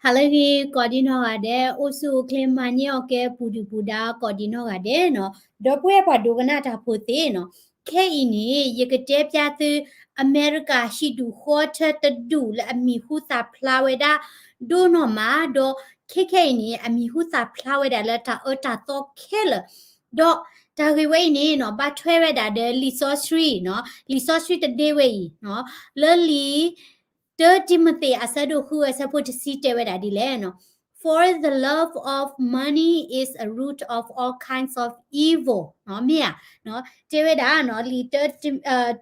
ဟါလၢအဂ့ၤ ကိးဒံနီၢ်ဂၤဒဲး, အိၣ်ဆူၣ်အိၣ်ချ့မၤန့ၢ်အီၣ်ကဲပူၤဒုၣ်ပူၤဒါ ကိးဒံနီၢ်ဂၤဒဲးနီၤ, ဒီပုၢ်ဝဲၢ်ပှၤဒိကနၣ်တၢ်ဖိသ့ၣ်နီၤ, ခဲအံၤန့ၣ် ယကတဲပျၢ်သု အမဲရကၤဟံၣ်ဒူၣ်ဃီထၢတဒူၣ်လၢအမံၤဟူသၣ်ဖျါဝဲဒၣ် ဒိၣ်နီၢ်မး, ဒီးခဲခဲအံၤန့ၣ် အမံၤဟူသၣ်ဖျါဝဲဒၣ်လၢတၢ်အၢတၢ်သီခဲလၢာ်, ဒီးတၢ်ဂ့ၢ်ဝဲအံၤန့ၣ်နီၤ ဘၣ်ထွဲဝဲဒၣ်ဒီးလံာ်စီဆှံနီၤ, လံာ်စီဆှံတဒ့ဝဲအံၤနီၤ, လၢလံာ် တၢတံၤမသ့း အဆၢဒိၣ်ဃု အဆၢဖိတဆံတဲဝဲဒၣ်ဒ်လဲၣ်နီၤ, For the love of money is a root of all kinds of evil နီၤ, မ့ၢ်ဧါ, တဲဝဲဒၣ်နီၤ, လံာ်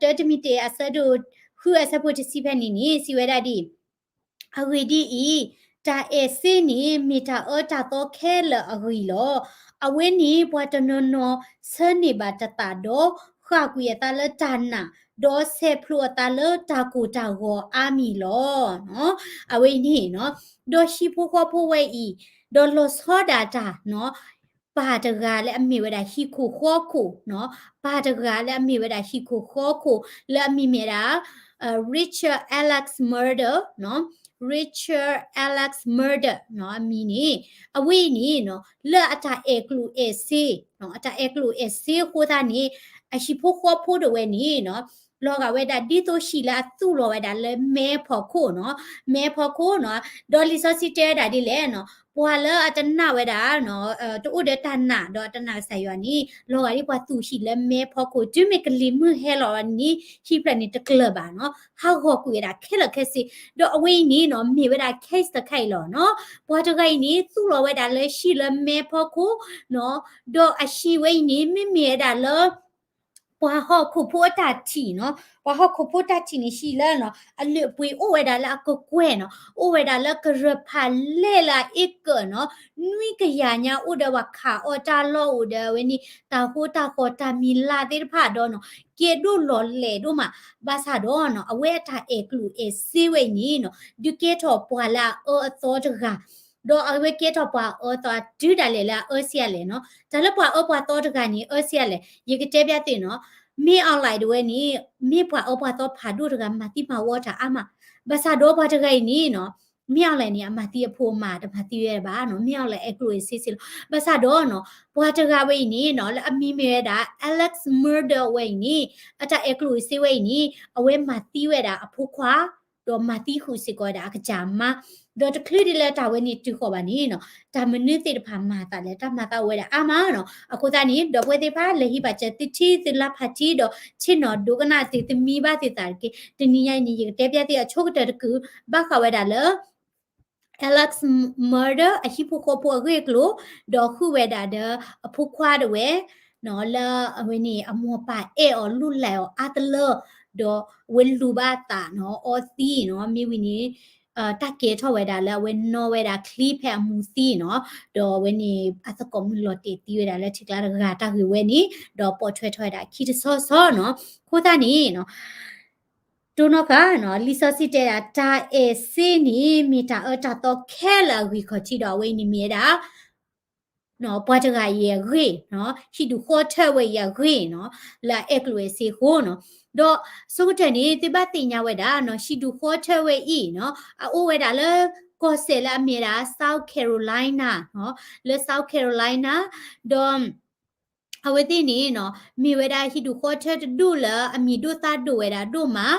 တၢတံၤမသ့း အဆၢဒိၣ်ဃု အဆၢဖိတဆံဖဲန့ၣ်န့ၣ် စံးဝဲဒၣ်ဒ်အံၤ, အဂ့ၢ်ဒ်အံၤ, တၢ်အဲၣ်စ့န့ၣ် မ့ၢ်တၢ်အၢတၢ်သီခဲလၢာ်အဂံၢ်လီၤ. အဝဲန့ၣ် ပှၤတနီၤနီၤဆၢန့ၢ်ဘၣ်တသးဒီး ဃၣ်ကွံာ်အသးလၢတၢ်နာ်, ဒီးဆဲးဖျိးအသးလၢတၢ်ကိၢ်တၢ်ဂီၤအါမံၤလီၤ. အဝဲအံၤန့ၣ်နီၤ, ဒီးဟံၣ်ဖိဃီဖိဝဲအံၤ, ဒီးလီၤဆီဒၣ်တၢ်နီၤ, ပၢ်တဂၤလၢအမ့ၢ်ဝဲဒၣ်ဟံၣ်ခိၣ်ဃီခိၣ်နီၤ, ပၢ်တဂၤလၢအမ့ၢ်ဝဲဒၣ်ဟံၣ်ခိၣ်ဃီခိၣ် လၢအမံၤမ့ၢ်ဒၣ် Richard Alex Murdoch နီၤ, Richard Alex Murdoch နီၤ အမံၤန့ၣ်, အဝဲအံၤန့ၣ်နီၤ လၢအတၢ်အဲၣ်ကျိၣ်အဲၣ်စ့, အတၢ်အဲၣ်ကျိၣ်အဲၣ်စ့အဃိသတးန့ၣ်, အဟံၣ်ဖိဃီဖိဒၣ်ဝဲန့ၣ်နီၤ, လီၤဂာ်ဝဲဒၣ်ဒ်သိးဟံၣ်လၢအသူၣ်လီၤဝဲဒၣ်လၢမဲဖီခိၣ်နီၤ, မဲဖီခိၣ်နီၤ, ဒီးလံာ်စီဆှံတဲဝဲဒၣ်ဒ်လဲၣ်နီၤ, ပှၤလၢအတနာ်ဝဲဒၣ် တအိၣ်ဒီးတၢ်နာ်ဒီးအတနာ်ကစၢ်ယွၤန့ၣ် လီၤဂာ်ဒ်ပှၤသူၣ်ဟံၣ်လၢမဲဖီခိၣ်, တုၤမ့ၢ်ကလံၤမုၢ်ဟဲလီၤန့ၣ် ဟံၣ်ဖျၢၣ်န့ၣ်တကျၢၤဘၣ်နီၤ, ဟးဂီၤကွံာ်ဝဲဒၣ်ခဲလၢာ်ခဲဆ့, ဒီးအဝဲအံၤန့ၣ်နီၤ မ့ၢ်ဝဲဒၣ် case တခါအံၤလီၤနီၤ, ပှၤတဂၤအံၤန့ၣ် သူၣ်လီၤဝဲဒၣ်လၢဟံၣ်လၢမဲဖီခိၣ်နီၤ, ဒီးအဟံၣ်ဝဲအံၤန့ၣ် မ့မ့ၢ်ဝဲဒၣ်လၢ ပှၤဟီၣ်ခိၣ်ဖိအတၢ်ထံၣ်နီၤ, ပှၤဟီၣ်ခိၣ်ဖိတၢ်ထံၣ်န့ၣ် ဟံၣ်လၢနီၤ အလုၢ်အပှ့ၤအိၣ်ဝဲဒၣ်လၢအကကွဲၢ်နီၤ, အိၣ်ဝဲဒၣ်လၢကရၢၢ်ဖးလဲၢ်လၢအအ့ကၢၣ်နီၤ, နွံကယၤညါအိၣ်ဒီးပှၤခးအီၣ်တၢ်လီၢ်အိၣ်ဒီးအဝဲန့ၣ် တၢ်ဃိတၢ်ဃီၤတၢ်မံၤလၢ်သ့ၣ်တဖၣ်ဒီးနီၤ, ကဲဒိၣ်လီၤလဲၣ်ဒိၣ်မး, ဘၣ်ဆၣ်ဒီးနီၤ အဝဲအတၢ်အဲၣ်ကျိၣ်အဲၣ်စ့ဝဲအံၤန့ၣ်နီၤ ဒုးကဲထီၣ်ပှၤလၢအအၢအသီတဂၤ ဒီးအဝဲကဲထီၣ်ပှၤအၢအသီတုၤဒၣ်လဲာ်လၢအအၢစံးအါလဲၣ်နီၤ, တၢ်လၢပှၤအၢပှၤသီတဂၤန့ၣ် အၢစံးအါလဲၣ်, ယကတဲပျၢ်သုနီၤ, မင်းအောင်လှိုင်ဒၣ်ဝဲန့ၣ် မ့ၢ်ပှၤအၢပှၤသီဖးဒိၣ်တဂၤ မၤသံမၤဝီတၢ်အါမး, ဘၣ်ဆၣ်ဒီးပှၤတဂၤအံၤန့ၣ်နီၤ, မင်းအောင်လှိုင်န့ၣ် အမၤသံအဖိအမါ တမၤသံဝဲဘၣ်နီၤ, မင်းအောင်လှိုင်အဲၣ်ကျိၣ်အဲၣ်စ့စ့လီၤ, ဘၣ်ဆၣ်ဒီးနီၤ ပှၤတဂၤဝဲအံၤန့ၣ်နီၤ လၢအမံၤမ့ၢ်ဝဲဒၣ် Alex Murdaugh ဝဲအံၤန့ၣ် အတၢ်အဲၣ်ကျိၣ်အဲၣ်စ့ဝဲအံၤန့ၣ် အဝဲမၤသံဝဲဒၣ်အဖိခွါ ဒီးမၤသံဃုာ်စ့ၢ်ကီးဝဲဒၣ်အကစၢ်အမါ, ဒီးတချုးဒ်လၢတၢ်ဝဲန့ၣ်တုၤဃီၤဘၣ်န့ၣ်နီၤ, တၢ်မနုၤသ့ၣ်တဖၣ်မၤအသးလဲၣ်, တၢ်မၤသးအိၣ်ဝဲဒၣ်အါမးနီၤ, အဃိသတးန့ၣ် ဒီပုၢ်ဝဲၢ်သ့ၣ်တဖၣ် လဲၤဟံးဘၣ်စၢၤသုထံသုလါဖးထံဒီး ဆ့ၣ်နီၤဒိကနၣ်သု သုမံဘၣ်သုသးတက့ၢ်, တနံၤညါအံၤန့ၣ် ယကတဲပျၢ်သုအဆိကတၢၢ်တကုာ် ဘၣ်ဃးဝဲဒၣ်လၢ Alex Murdaugh အဟံၣ်ဖိဃီဖိအဂ့ၢ်အကျိၤ, ဒီးဃုာ်ဝဲဒၣ်ဒီးအဖိခွါဒၣ်ဝဲ လၢအဝဲန့ၣ် အမိၢ်ပၢ်အဲၣ်အီၤလိၣ်လဲၣ်အီၤအါတလၢ, ဒီးအဝဲလူၤဘၣ်သးနီၤ အီသံးနီၤ, မ့ၢ်ဝံၤန့ၣ် တၢ်ကဲထီၣ်ဝဲဒၣ်လၢအဝဲနီၣ်ဝဲဒၣ်ချံဖဲအမူသံးနီၤ, ဒီးအဝဲန့ၣ် အသကိးမုၣ်လီၤတဲာ်သံဝဲဒၣ်လၢထံကျါတဂၤ တၢ်ဂ့ၢ်ဝဲန့ၣ် ဒီးပိာ်ထွဲထီၣ်ဝဲဒၣ်ခံတဆီဆီနီၤ, အဃိသတးန့ၣ် တိၢ်နီၣ်ဃာ်နီၤ လံာ်စီဆှံတဲဒၣ် တၢ်အဲၣ်စ့န့ၣ် မ့ၢ်တၢ်အၢတၢ်သီခဲလၢာ်အဂံၢ်ခီၣ်ထံးဒီး အဝဲအံၤန့ၣ်မ့ၢ်ဝဲဒၣ် ပှၤတဂၤအံၤအဂ့ၢ်, ဟံၣ်ဒူၣ်ဃီထၢဝဲအံၤအဂ့ၢ်နီၤ, လၢအအဲၣ်ကျိၣ်အဲၣ်စ့အဃိနီၤ, ဒီးဆိကတၢၢ်န့ၣ် သုဘၣ်သ့ၣ်ညါဝဲဒၣ်နီၤ ဟံၣ်ဒူၣ်ဃီထၢဝဲအံၤနီၤ အအိၣ်ဝဲဒၣ်လၢ ကီၢ်စဲၣ်လၢအမ့ၢ်ဝဲဒၣ် South Carolina နီၤ, လၢ South Carolina ဒီး အဝဲသ့ၣ်န့ၣ်နီၤ မ့ၢ်ဝဲဒၣ်ဟံၣ်ဒူၣ်ဃီထၢတဒူၣ်လၢအမံၤဒိၣ်သၣ်ဒိၣ်ဝဲဒၣ်ဒိၣ်မး,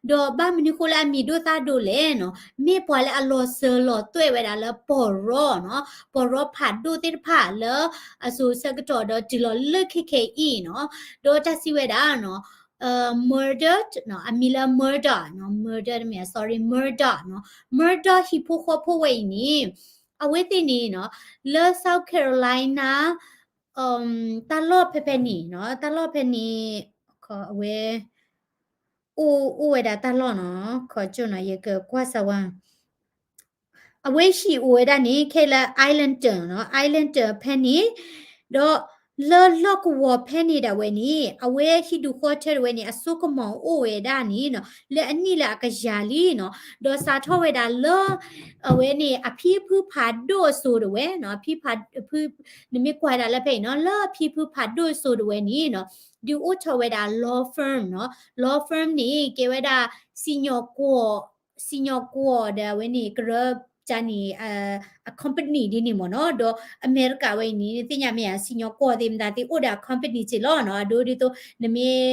ဒီးဘၣ်မနုၤဃိလၢအမံၤဒိၣ်သၣ်ဒိၣ်လဲၣ်နီၤ, မ့ၢ်ပှၤလၢအလီၤစၢၤလီၤသွဲၣ်ဝဲဒၣ်လၢပီၢ်ရီနီၤ, ပီၢ်ရီဖးဒိၣ်သ့ၣ်တဖၣ်လၢ အစိၤဆၢကတီၢ်ဒီးတုၤလီၤလၢခဲခဲအံၤနီၤ, ဒီးတၢ်စံးဝဲဒၣ်နီၤ Murdaugh နီၤ, အမံၤလၢ Murdaugh နီၤ, Murdaugh တမ့ၢ် sorry, Murdaugh နီၤ, Murdaugh ဟံၣ်ဖိဃီဖိဝဲအံၤန့ၣ် အဝဲသ့ၣ်န့ၣ်နီၤ လၢ South Carolina တၢ်လီၢ်ဖဲဖဲန့ၣ်နီၤ, တၢ်လီၢ်ဖဲန့ၣ် အဝဲ အိၣ် အိၣ်ဝဲဒၣ်တၢ်လီၢ်နီၤ, ခီကၠိနီၤ ယကကွၢ်စၢၤဝဲ အဝဲဟံၣ်အိၣ်ဝဲဒၣ်န့ၣ် ခဲလၢာ် Arlington နီၤ, Arlington ဖဲန့ၣ်, ဒီးလၢလီၢ်ကဝီၤဖဲန့ၣ်ဒၣ်ဝဲန့ၣ် အဝဲဟံၣ်ဒူၣ်ဃီထၢဒၣ်ဝဲန့ၣ် အစိကမီၤအိၣ်ဝဲဒၣ်န့ၣ်နီၤ လၢအနံၣ်လၢအကယၤလံနီၤ, ဒီးစးထီၣ်ဝဲဒၣ်လၢ အဝဲန့ၣ် အဖံအဖုဖးဒိၣ်အစိၤဒၣ်ဝဲနီၤ, အဖံဖု နမ့ၢ်ကွၢ်ဒၣ်လၢဖဲအံၤနီၤ လၢအဖံဖုဖးဒိၣ်အစိၤဒၣ်ဝဲန့ၣ်နီၤ ဒုးအိၣ်ထီၣ်ဝဲဒၣ် law firm နီၤ, law firm န့ၣ် ကဲဝဲဒၣ် စံၣ်ညီၣ်ကွီၢ် စံၣ်ညီၣ်ကွီၢ်ဒီးအဝဲန့ၣ် ကရၢ တၢ်န့ၣ် အ company ဒ်န့ၣ်မ့ၢ်နီၤ, ဒီးအမဲရကၤဝဲအံၤန့ၣ် နသ့ၣ်ညါမ့ၢ်ဧါ, စံၣ်ညီၣ်ကွီၢ်သ့ၣ်မတၤသ့ၣ် အိၣ်ဒီးအ company စ့ၢ်လီၤနီၤ, အဒိဒ်သိး နမ့ၢ်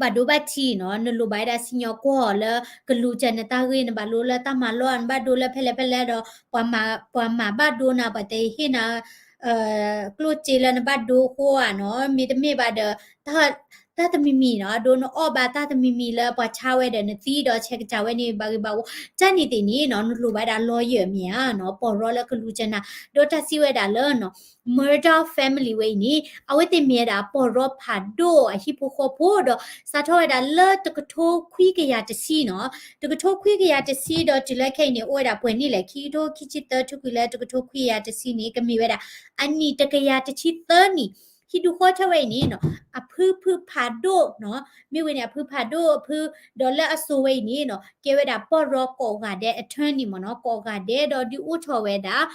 ဘၣ်ဒိဘၣ်ထံးနီၤ, နလိၣ်ဘၣ်ဝဲဒၣ်စံၣ်ညီၣ်ကွီၢ်လၢကလူၤစၢၤနတၢ်ဂ့ၢ်, နဘၣ်လိလၢတၢ်မၤလီၢ်, နဘၣ်ဒိလၢဖဲလဲၣ်ဖဲလဲၣ်ဒီး ပှၤမၤဘၣ်ဒိနၤ, ပှၤတဟ့ၣ်နၤ ကျိၣ်စ့လၢနဘၣ်ဒိအဃိဧါနီၤ, မ့တမ့ၢ်ဘၣ်ဒီး တၢ်တမံၤမံၤနီၤ, အဒိနအီၣ်ဘၣ်တၢ်တမံၤမံၤလၢပှၤဆါဝဲဒီးနသံဒီးဆဲးကစၢ်ဝဲန့ၣ် ဘၣ်ဂ့ၤဘၣ်ဝီ, တၢ်န့ၣ်သ့ၣ်န့ၣ်နီၤ နလိၣ်ဘၣ်ဝဲဒၣ် lawyer မ့ၢ်ဧါနီၤ, ပီၢ်ရီလၢကလူၤစၢၤနၤ, ဒီးတၢ်စံးဝဲဒၣ်လၢနီၤ Murdaugh family ဝဲအံၤန့ၣ် အဝဲသ့ၣ်မ့ၢ်ဝဲဒၣ်ပီၢ်ရီဖးဒိၣ်အဟံၣ်ဖိဃီဖိဒီး စးထီၣ်ဝဲဒၣ်လၢတကထိခွံကယၤတဆံနီၤ, တကထိခွံကယၤတဆံဒီးတုၤလၢခဲအံၤန့ၣ် အိၣ်ဝဲဒၣ်ပှဲၤနံၣ်လဲၣ်, ခံကထိခံဆံသၢ ထုးကွံာ်လၢတကထိခွံကယၤတဆံန့ၣ် ကမ့ၢ်ဝဲဒၣ်အနံၣ်တကယၤတဆံသၢနံၣ်, ဟံၣ်ဒူၣ်ဃီထၢဝဲအံၤန့ၣ်နီၤ အဖုဖုဖးဒိၣ်နီၤ, မ့ၢ်ဝဲန့ၣ် အဖုဖးဒိၣ်အဖု, ဒီးလၢအစိၤဝဲအံၤန့ၣ်နီၤ ကဲဝဲဒၣ်ပီၢ်ရီကိးဂၤဒဲး attorney မ့ၢ်နီၤ, ကိးဂၤဒဲးဒီးဒုးအိၣ်ထီၣ်ဝဲဒၣ်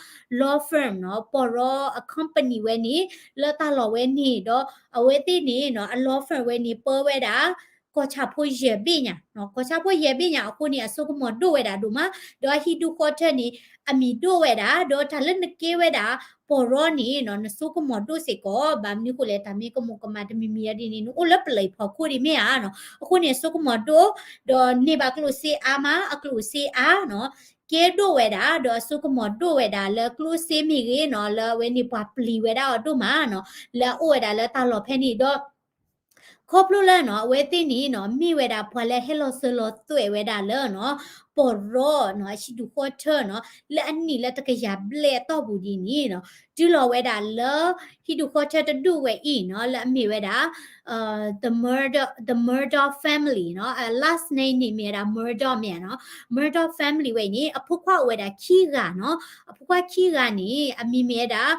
law firm နီၤ, ပီၢ်ရီအ company ဝဲန့ၣ် လၢတၢ်လီၢ်ဝဲန့ၣ်ဒီး အဝဲသ့ၣ်န့ၣ်နီၤ အ law firm ဝဲန့ၣ် ပၢဝဲဒၣ် ကီၢ်ဆၣ်ဖိယဲၢ်ဘ့ၣ်ညါ, ကီၢ်ဆၣ်ဖိယဲၢ်ဘ့ၣ်ညါအဃိန့ၣ် အစိကမီၤဒိၣ်ဝဲဒၣ်ဒိၣ်မး, ဒီးအဟံၣ်ဒူၣ်ဃီထၢန့ၣ် အမံၤဒိၣ်ဝဲဒၣ်, ဒီးတၢ်လၢနကဲဝဲဒၣ်ပီၢ်ရီန့ၣ်နီၤ နစိကမီၤဒိၣ်စ့ၢ်ကီး, ဘၣ်မနုၤဃိလဲၣ် တၢ်မ့ၢ်ကမူၤကမၣ်တမံၤမံၤဒ်န့ၣ် နအိၣ်လၢပလံးဖီခိၣ်ဒ်မ့ၢ်ဧါနီၤ, အဃိန့ၣ် အစိကမီၤဒိၣ်, ဒီးန့ၢ်ဘၣ်ကျိၣ်စ့အါမး အကျိၣ်စ့အါနီၤ, ကဲဒိၣ်ဝဲဒၣ် ဒီးအစိကမီၤဒိၣ်ဝဲဒၣ်လၢကျိၣ်စ့မ့ၢ်ဂ့ၤနီၤ လၢအဝဲန့ၣ်ပှၤပျံၤဝဲဒၣ်အီၤဒိၣ်မးနီၤ, လၢအအိၣ်ဝဲဒၣ်လၢတၢ်လီၢ်ဖဲန့ၣ်ဒီး ခီဖျိလၢနီၤ အဝဲသ့ၣ်န့ၣ်နီၤ မ့ၢ်ဝဲဒၣ်ပှၤလၢဟဲလီၤစၢၤလီၤသွဲၣ်ဝဲဒၣ်လၢနီၤ ပီၢ်ရီနီၤ အဟံၣ်ဒူၣ်ဃီထၢနီၤ လၢအနံၣ်လၢတကယၤဘျဲၣ်အတီၢ်ပူၤဒ်န့ၣ်နီၤ တုၤလီၤဝဲဒၣ်လၢ ဟံၣ်ဒူၣ်ဃီထၢတဒူၣ်ဝဲအံၤနီၤ လၢအမ့ၢ်ဝဲဒၣ် the Murdaugh, the Murdaugh family နီၤ အ last name န့ၣ်မ့ၢ်ဝဲဒၣ် Murdaugh မ့ၢ်ဧါနီၤ Murdaugh family ဝဲအံၤန့ၣ် အဖိခွါအိၣ်ဝဲဒၣ်ခံဂၤနီၤ အဖိခွါခံဂၤန့ၣ် အမံၤမ့ၢ်ဝဲဒၣ်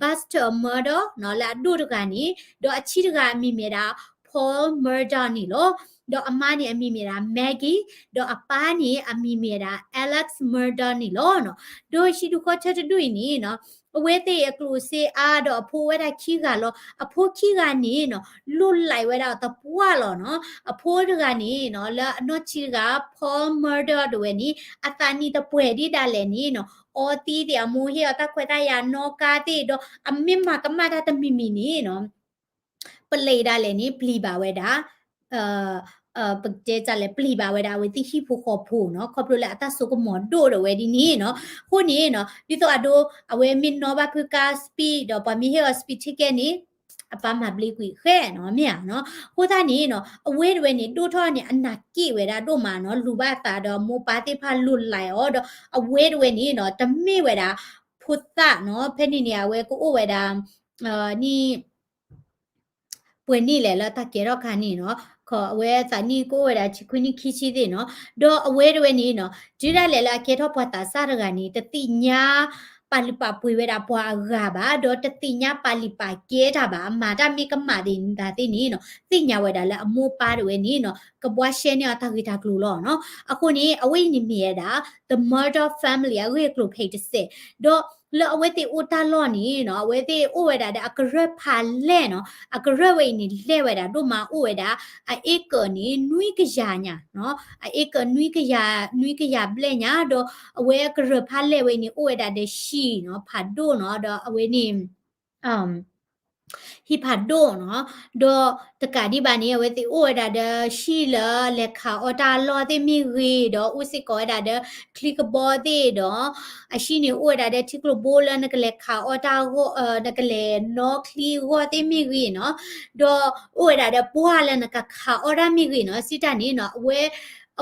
Buster Murdaugh နီၤ လၢအဒိၣ်တဂၤန့ၣ် ဒီးအဆံးတဂၤအမံၤမ့ၢ်ဝဲဒၣ် Paul Murdaugh န့ၣ်လီၤ. ဒီးအမါန့ၣ်အမံၤမ့ၢ်ဝဲဒၣ် Maggie ဒီးအပၢ်န့ၣ်အမံၤမ့ၢ်ဝဲဒၣ် Alex Murdaugh န့ၣ်လီၤ. ဒီးဟံၣ်ဒူၣ်ဃီထၢတဒူၣ်အံၤန့ၣ်နီၤ အဝဲသ့ၣ်အကျိၣ်စ့အါဒီးအဖိဝဲဒၣ်ခံဂၤလီၤ. အဖိခံဂၤန့ၣ်နီၤ လိၣ်လၢ်ဝဲဒၣ်အီၤသပှၢ်လီၤနီၤ. အဖိတဂၤန့ၣ်နီၤ လၢအနီၢ်ဆံးတဂၤ Paul Murdaugh တဝဲန့ၣ် အသးနံၣ်တပှဲၤဒ်ဒၣ်လဲာ်န့ၣ်နီၤ အီသံသ့ၣ် အမိၢ်ဟ့ၣ်အီၤတၢ်ခွဲးတၢ်ယာ်နီၣ်ကါသ့ၣ်ဒီး အမ့ၢ်မၤကမၣ်တၢ်တမံၤမံၤန့ၣ်နီၤ ပလံးဒၣ်လဲာ်န့ၣ် ပျံၤဘၣ်ဝဲဒၣ် ပကတဲလဲၣ် ပျံၤဘၣ်ဝဲဒၣ် အဝဲသ့ၣ်ဟံၣ်ဖိဃီဖိနီၤ ခီဖျိလၢအတၢ်စိကမီၤဒိၣ်ဒီးဝဲဒ်န့ၣ်နီၤ. အဃိန့ၣ်နီၤ ဒ်သိးအဒိ အဝဲမ့ၢ်နီၣ်ဘၣ်ဖုကါ speed ဒီး ပှၤမ့ၢ်ဟ့ၣ်အီၤ speed ticket န့ၣ် အပၢ်မၤဘျ့ကွံာ်ဃဲနီၤ မ့ၢ်ဧါနီၤ. အဃိသတးန့ၣ်နီၤ အဝဲတဝဲန့ၣ် ဒိၣ်ထီၣ်န့ၣ် အနၢ်က့ၣ်ဝဲဒၣ်ဒိၣ်မးနီၤ လူၤဘၣ်သးဒီးမိၢ်ပၢ်သ့ၣ်တဖၣ်လိၣ်လၢ်အီၤဒီး အဝဲတဝဲန့ၣ်နီၤ တမ့ၢ်ဝဲဒၣ် ဖိသၣ်နီၤ ဖဲန့ၣ်န့ၣ် အဝဲကအိၣ်ဝဲဒၣ် န့ၣ် ပှဲၤနံၣ်လဲၣ်လၢတၢ်ကဲထီၣ်ခါန့ၣ်နီၤ အဝဲသးနံၣ်ကအိၣ်ဝဲဒၣ်ဆံခွံနံၣ်ခံဆံသ့ၣ်နီၤ. ဒီးအဝဲတဝဲန့ၣ်နီၤ တုၤဒၣ်လဲာ်လၢအကဲထီၣ်ပှၤသးစၢ်တဂၤန့ၣ် တသ့ၣ်ညါပာ်လုၢ်ပာ်ပှ့ၤဝဲဒၣ်ပှၤအဂၤဘၣ် ဒီးတသ့ၣ်ညါပာ်လုၢ်ပာ်ကဲတၢ်ဘၣ် အမၤတၢ်မ့ၢ်ကမၣ်သ့ၣ်မတၤသ့ၣ်န့ၣ်နီၤ သ့ၣ်ညါဝဲဒၣ်လၢအမိၢ်ပၢ်တဝဲန့ၣ်နီၤ ကဘှါရှဲန့ၢ်အီၤတၢ်ဂ့ၢ်တၢ်ကျိၤလီၤနီၤ. အဃိန့ၣ် အဝဲအံၤန့ၣ်မ့ၢ်ဝဲဒၣ် the Murdaugh family အဂ့ၢ်အကျိၤဖဲအံၤတစဲး ဒီးလၢအဝဲသ့ၣ်အိၣ်တၢ်လီၢ်န့ၣ်နီၤ အဝဲသ့ၣ်အိၣ်ဝဲဒၣ်ဒီးအကရၢၢ်ဖးလဲၢ်နီၤ အကရၢၢ်ဝဲအံၤန့ၣ် လဲၢ်ဝဲဒၣ်ဒိၣ်မး အိၣ်ဝဲဒၣ် အအ့ကၢၢ်န့ၣ် နွံကယၤညါနီၤ အအ့ကၢၢ် နွံကယၤ နွံကယၤဘျဲၣ်ညါ ဒီးအဝဲအကရၢၢ်ဖးလဲၢ်ဝဲအံၤန့ၣ် အိၣ်ဝဲဒၣ်ဒီးဟံၣ်နီၤ ဖးဒိၣ်နီၤ ဒီးအဝဲန့ၣ် ဟံၣ်ဖးဒိၣ်နီၤ ဒီးတကးဒံးဘၣ်န့ၣ် အဝဲသ့ၣ်အိၣ်ဝဲဒၣ်ဒီးဟံၣ်လၢလဲၤခးအီၣ်တၢ်အလီၢ်သ့ၣ်မ့ၢ်ဂ့ၤ ဒီးအိၣ်စ့ၢ်ကီးဝဲဒၣ်ဒီးချံကဘီသ့ၣ်ဒီး အဟံၣ်န့ၣ်အိၣ်ဝဲဒၣ်ဒီးထံကျိဘိလၢနကလဲၤခးအီၣ်တၢ်အဂီၢ် နကလဲၤနီၣ်ချံအဂီၢ်သ့ၣ်မ့ၢ်ဂ့ၤနီၤ ဒီးအိၣ်ဝဲဒၣ်ဒီးပှၢ်လၢနကခးအီၣ်တၢ်မ့ၢ်ဂ့ၤနီၤ စံးတၢ်န့ၣ်နီၤ အဝဲ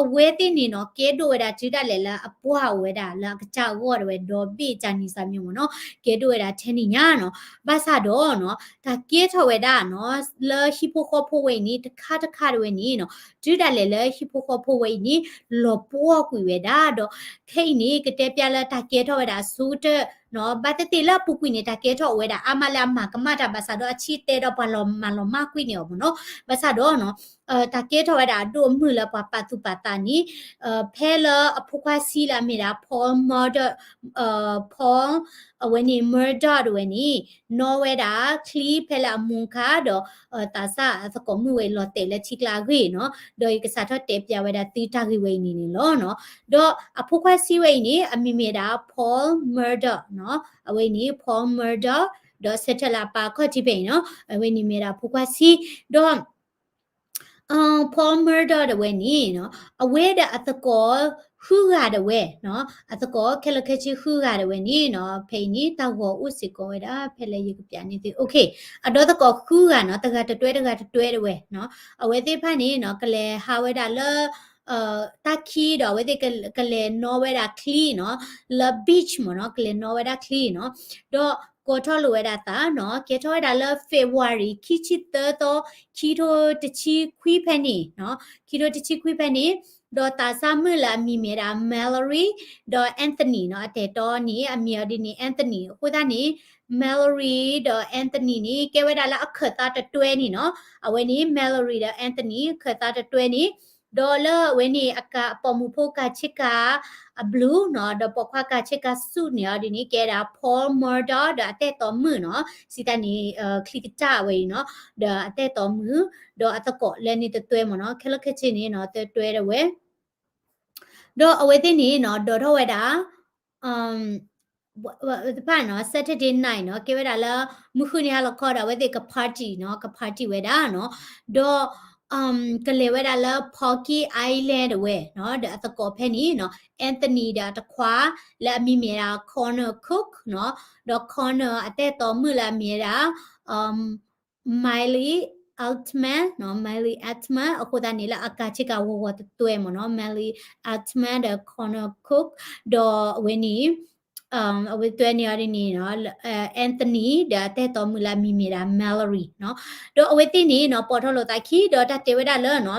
အဝဲသ့ၣ်န့ၣ်နီၤ ကဲဒိၣ်ဝဲဒၣ်တုၤဒၣ်လဲာ်လၢအပှၢ်အိၣ်ဝဲဒၣ်လၢအကစၢ်အဂီၢ်တဝဲဒီဘ့ၣ်ကန့ၣ်စၢ်မ့ၢ်မ့ၢ်နီၤ ကဲဒိၣ်ဝဲဒၣ်ထဲန့ၣ်ညါနီၤ ဘၣ်ဆၣ်ဒီးနီၤ တၢ်ကဲထီၣ်ဝဲဒၣ်နီၤ လၢဟံၣ်ဖိဃီဖိဝဲအံၤန့ၣ် တခါတခါတဝဲန့ၣ်နီၤ တုၤဒၣ်လဲာ်လၢဟံၣ်ဖိဃီဖိဝဲအံၤန့ၣ် လီၤပှီၢ်ကွံာ်ဝဲဒၣ်ဒီး ခဲအံၤန့ၣ် ကတဲပျၢ်လၢတၢ်ကဲထီၣ်ဝဲဒၣ်အဆိကတၢၢ်နီၤ ဘၣ်သ့ၣ်သ့ၣ်လၢအပူၤကွံာ်န့ၣ် တၢ်ကဲထီၣ်အိၣ်ဝဲဒၣ်အါမးလၢအမၤကမၣ်တၢ်ဘၣ်ဆၣ်ဒီးအဆံးတဲဒီးပှၤလီၤမၤလီၤမၢ်ကွံာ်န့ၣ်အီၤမ့ၢ်နီၤ ဘၣ်ဆၣ်ဒီးနီၤ တၢ်ကဲထီၣ်ဝဲဒၣ်အဒိၣ်အမုၢ်လၢပှၤပာ်သူၣ်ပာ်သးန့ၣ် ဖဲလၢအဖိခွါဆံးလၢအမ့ၢ်ဒၣ် Paul Murdaugh Paul အဝဲန့ၣ် Murdoch တဝဲန့ၣ် နီၣ်ဝဲဒၣ်ချံဖဲလၢအမူအခါဒီး သးစၢ်အသကိးမုၣ်ဝဲအံၤလီၤတဲာ်လၢထံကျါအဂ့ၢ်နီၤ, ဒီးယကစးထီၣ်တဲပျးဝဲဒၣ်သုတၢ်ဂ့ၢ်ဝဲအံၤန့ၣ်န့ၣ်လီၤနီၤ. ဒီးအဖိခွါဆံးဝဲအံၤန့ၣ် အမံၤမ့ၢ်ဒၣ် Paul Murdoch နီၤ, အဝဲန့ၣ် Paul Murdoch ဒီးဆၢထၢၣ်လၢအပၢ်ခီၣ်ထံးဖဲအံၤနီၤ, အဝဲန့ၣ်မ့ၢ်ဒၣ်အဖိခွါဆံး, ဒီး Paul Murdoch တဝဲန့ၣ်နီၤ, အဝဲဒီးအသကိးဃုဂၤတဝဲနီၤ, အသကိးခဲလၢာ်ခဲဆ့ဃုဂၤတဝဲန့ၣ်နီၤ, ဖဲအံၤန့ၣ် တၢ်ဂီၤအိၣ်စ့ၢ်ကီးဝဲဒၣ် ဖဲလၢယကပျးန့ၢ်သု, အဒိသကိးဃုဂၤနီၤ, တဂၤတတွဲတဂၤတတွဲတဝဲနီၤ, အဝဲသ့ၣ်တဖၣ်န့ၣ်နီၤ ကလဲၤဟးဝဲဒၣ်လၢ တၢ်ခံဒီး အဝဲသ့ၣ်ကလဲၤနီၣ်ဝဲဒၣ်ချံနီၤ, လၢ beach မ့ၢ်နီၤ, ကလဲၤနီၣ်ဝဲဒၣ်ချံနီၤ, ဒီးကိးထီၣ်လိာ်ဝဲဒၣ်သးနီၤ, ကဲထီၣ်ဝဲဒၣ်လၢ February ခံဆံသၢသီ, ခံထိတဆံခွံဖဲန့ၣ်, ခံထိတဆံခွံဖဲန့ၣ်, ဒီးသးစၢ်မုၣ်လၢအမံၤမ့ၢ်ဒၣ် Mallory ဒီး Anthony နီၤ, အတဲာ်တီန့ၣ် အမံၤအီၤဒ်န့ၣ် Anthony အဃိသတးန့ၣ် Mallory ဒီး Anthony န့ၣ် ကဲဝဲဒၣ်လၢအခၢၣ်သးတတွဲန့ၣ်နီၤ, အဝဲန့ၣ် Mallory ဒီး Anthony အခၢၣ်သးတတွဲန့ၣ်, ဒီးလၢအဝဲန့ၣ်အပိာ်မုၣ်ဖိကၤဆ့ကၤအ blue နီၤ, ဒီးပိာ်ခွါကၤဆ့ကၤ suit န့ၣ်အီၤဒ်န့ၣ် ကဲဒၣ် Paul Murdoch ဒီးအတဲာ်တီမုၣ်နီၤ, စံးတၢ်န့ၣ် ချံကစၢ်ဝဲအံၤနီၤ, ဒီးအတဲာ်တီမုၣ်, ဒီးအသကိးလၢန့ၣ်တတွဲမ့ၢ်နီၤ, ခဲလၢာ်ခဲဆ့န့ၣ်နီၤ တတွဲတဝဲ ဒီးအဝဲသ့ၣ်န့ၣ်နီၤ ဒိးထီၣ်ဝဲဒၣ် တဖၣ်နီၤ Saturday night နီၤ ကဲဝဲဒၣ်လၢ မုၢ်ဃုနံၤဟါလီၤခီဒီး အဝဲသ့ၣ်က party နီၤ က party ဝဲဒၣ်နီၤ, ဒီး ကလဲၤဝဲဒၣ်လၢ Pocky Island တဝဲနီၤ, ဒီးအသကိးဖဲန့ၣ်နီၤ Anthony ဒီးအတခွါ လၢအမံၤမ့ၢ်ဒၣ် Connor Cook နီၤ, ဒီး Connor အတဲတီမုၣ်လၢအမံၤဝဲဒၣ် Miley Altman နီၤ, Miley Altman အဃိသတးန့ၣ်လၢအကၤဆ့ကၤဂီၤဂီၤတတွဲမ့ၢ်နီၤ, Miley Altman ဒီး Connor Cook ဒီးအဝဲန့ၣ် အဝဲတွဲန့ၣ်အီၤဒ်န့ၣ်နီၤ Anthony ဒီးအတဲတီမုၣ်လၢအမံၤမ့ၢ်ဒၣ် Mallory နီၤ, ဒီးအဝဲသ့ၣ်န့ၣ်နီၤ ပိာ်ထီၣ်လိာ်သးခံ ဒီးတၢ်တဲဝဲဒၣ်လၢနီၤ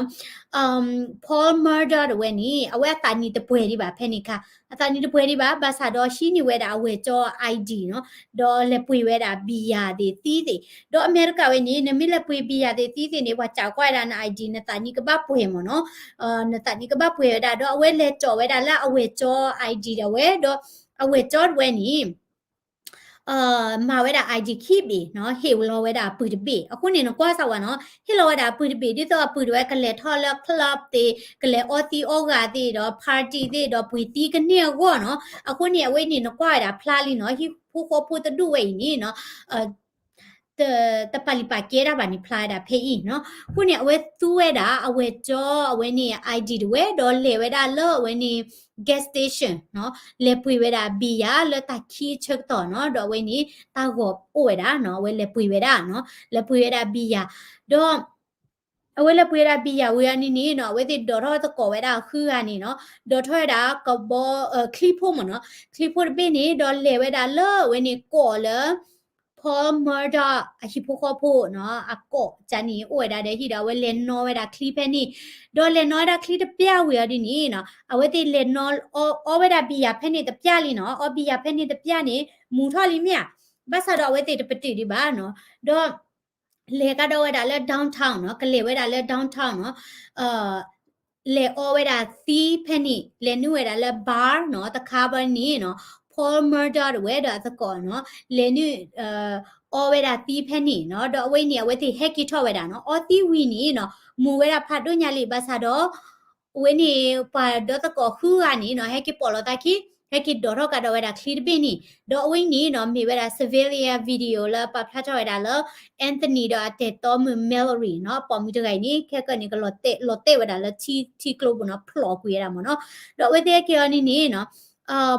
Paul Murdaugh တဝဲန့ၣ် အဝဲအသးနံၣ်တပှဲၤဒံးဘၣ်ဖဲန့ၣ်ခါ, အသးနံၣ်တပှဲၤဒံးဘၣ် ဘၣ်ဆၣ်ဒီးဟံးန့ၢ်ဝဲဒၣ်အဝဲၢ်ကၠီ I D နီၤ, ဒီးလဲၤပှ့ၤဝဲဒၣ်ဘံယၤသ့ၣ်သ့ၣ်, ဒီးအမဲရကၤဝဲန့ၣ် နမ့ၢ်လဲၤပှ့ၤဘံယၤသ့ၣ်သ့ၣ်န့ၣ် ပှၤစးကွၢ်ဝဲဒၣ်န I D နသးနံၣ်ကဘၣ်ပှဲၤမ့ၢ်နီၤ, နသးနံၣ်ကဘၣ်ပှဲၤဝဲဒၣ် ဒီးအဝဲလဲၤကၠီၣ်ဝဲဒၣ်လၢအဝဲၢ်ကၠီ I D ဒၣ်ဝဲ, ဒီးအဝဲၢ်ကၠီတဝဲန့ၣ် မၤဝဲဒၣ် I D ခံဘ့ၣ်နီၤ, ဟ့ၣ်လီၤဝဲဒၣ်အပုၢ်တဘ့ၣ်, အဃိန့ၣ် နကွၢ်စၢ်ဝဲနီၤ, ဟ့ၣ်လီၤဝဲဒၣ်အပုၢ်တဘ့ၣ် ဒ်သိးအပုၢ်တဝဲကလဲၤထီၣ်လၢ club သ့ၣ်, ကလဲၤအီသံးအီဂၤသ့ၣ်, ဒီး party သ့ၣ်, ဒီးပှ့ၤသံကန့ၢ်အဂီၢ်နီၤ, အဃိန့ၣ် အဝဲန့ၣ်နကွၢ်ဝဲဒၣ်ဖျါလံနီၤ, ဟံၣ်ဖိဃီဖိတဒူၣ်ဝဲအံၤန့ၣ်နီၤ တပာ်လုၢ်ပာ်ကဲတၢ်ဘၣ်န့ၣ် ဖျါဝဲဒၣ်ဖဲအံၤနီၤ, အဃိန့ၣ် အဝဲသူဝဲဒၣ် အဝဲၢ်ကၠီ အဝဲန့ၣ် I D တဝဲ ဒီးလဲၤဝဲဒၣ်လၢအဝဲန့ၣ် gas station နီၤ, လဲၤပှ့ၤဝဲဒၣ်ဘံယၤလၢတၢ်ခံဆၢကတီၢ်နီၤ, ဒီးအဝဲန့ၣ် တၢ်ဂီၤအိၣ်ဝဲဒၣ်နီၤ, အဝဲလဲၤပှ့ၤဝဲဒၣ်နီၤ, လဲၤပှ့ၤဝဲဒၣ်ဘံယၤ, ဒီး အဝဲလဲၤပှ့ၤဝဲဒၣ်ဘံယၤဝံၤအီၤန့ၣ်န့ၣ်နီၤ, အဝဲသ့ၣ်ဒိးထီၣ်သကိးဝဲဒၣ်အဃုဂၤန့ၣ်နီၤ, ဒိးထီၣ်ဝဲဒၣ်ကဘီ ချံဖိမ့ၢ်နီၤ, ချံဖိတဘ့ၣ်န့ၣ် ဒီးလဲၤဝဲဒၣ်လၢအဝဲန့ၣ်ကိးလၢ Paul Murdaugh အဟံၣ်ဖိဃီဖိနီၤ, အကိးကန့ၣ် အိၣ်ဝဲဒၣ်ဒီးဟံၣ်ဒီး အဝဲလဲၤနီၣ်ဝဲဒၣ်ချံဖဲန့ၣ်, ဒီးလဲၤနီၣ်ဝဲဒၣ်ချံတပျၢ်ဝံၤအီၤဒ်န့ၣ်နီၤ, အဝဲသ့ၣ်လဲၤနီၣ် အီဝဲဒၣ်ဘံယၤဖဲန့ၣ်တပျၢ်လံနီၤ, အီဘံယၤဖဲန့ၣ်တပျၢ်န့ၣ် မူထီၣ်လံမ့ၢ်ဧါ, ဘၣ်ဆၣ်ဒီးအဝဲသ့ၣ်တပတုာ်ဒံးဘၣ်နီၤ, ဒီး လဲၤကဒီးဝဲဒၣ်လၢ downtown နီၤ, ကလဲၤဝဲဒၣ်လၢ downtown နီၤ, လဲၤအီဝဲဒၣ်သံးဖဲန့ၣ်, လဲၤနုာ်ဝဲဒၣ်လၢ bar နီၤ, တခါဘၣ်န့ၣ်နီၤ, Paul Murdaugh တဝဲဒီးအသကိးနီၤ, လဲၤနုာ် အီဝဲဒၣ်သံးဖဲန့ၣ်နီၤ, ဒီးအဝဲန့ၣ် အဝဲသ့ၣ်ဟဲက့ၤထီၣ်ဝဲဒၣ်နီၤ, အီသံးဝံၤန့ၣ်နီၤ, မူဝဲဒၣ်ဖးဒိၣ်ညါလံ, ဘၣ်ဆၣ်ဒီး အဝဲန့ၣ် ပှၤဒီသကိးဃုဂၤန့ၣ်နီၤ, ဟဲက့ၤပိာ်လီၤသးခံ, ဟဲက့ၤဒိးထီၣ်ကဒီးဝဲဒၣ်ချံတဘ့ၣ်န့ၣ်, ဒီးအဝဲန့ၣ်နီၤ မ့ၢ်ဝဲဒၣ် surveillance video လၢပာ်ဖျါထီၣ်ဝဲဒၣ်လၢ Anthony ဒီးအတဲတီမုၣ် Mallory နီၤ, ပိာ်မုၣ်တဂၤအံၤန့ၣ် ခဲကနံၣ်န့ၣ် ကလီၤတဲာ်ဝဲဒၣ်လၢထံကျိပူၤနီၤ, ဖျိးကွံာ်ဝဲဒၣ်မ့ၢ်နီၤ, ဒီးအဝဲသ့ၣ်ဟဲက့ၤအီၤန့ၣ်န့ၣ်နီၤ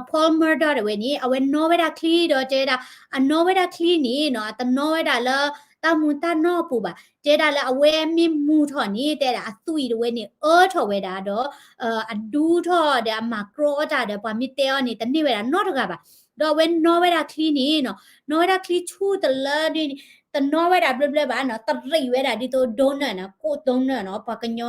Paul Murdaugh တဝဲန့ၣ် အဝဲနီၣ်ဝဲဒၣ်ချံဒီးတဲဝဲဒၣ်, အနီၣ်ဝဲဒၣ်ချံန့ၣ်နီၤ, အတနီၣ်ဝဲဒၣ်လၢတၢ်မူတၢ်နီၣ်အပူၤဘၣ်, တဲဒၣ်လၢအဝဲမ့ၢ်မူထီၣ်န့ၣ် တဲဒၣ်အသွံၣ်တဝဲန့ၣ် အၢထီၣ်ဝဲဒၣ်ဒီး အဒူထီၣ်ဒီးအမၤကြီအီၣ်တၢ်ဒီး ပှၤမ့ၢ်တဲအီၤန့ၣ် တန့ၢ်ဝဲဒၣ်နီတဂၤဘၣ်, ဒီးအဝဲနီၣ်ဝဲဒၣ်ချံန့ၣ်နီၤ, နီၣ်ဝဲဒၣ်ချံဆူၣ်တလၢဒ်န့ၣ်, တနီၣ်ဝဲဒၣ်ဘျၢဘျၢဘၣ်နီၤ, တရံးဝဲဒၣ်ဒ်သိး donut နီၤ, ကိၣ် donut နီၤ, ပှၤကညီ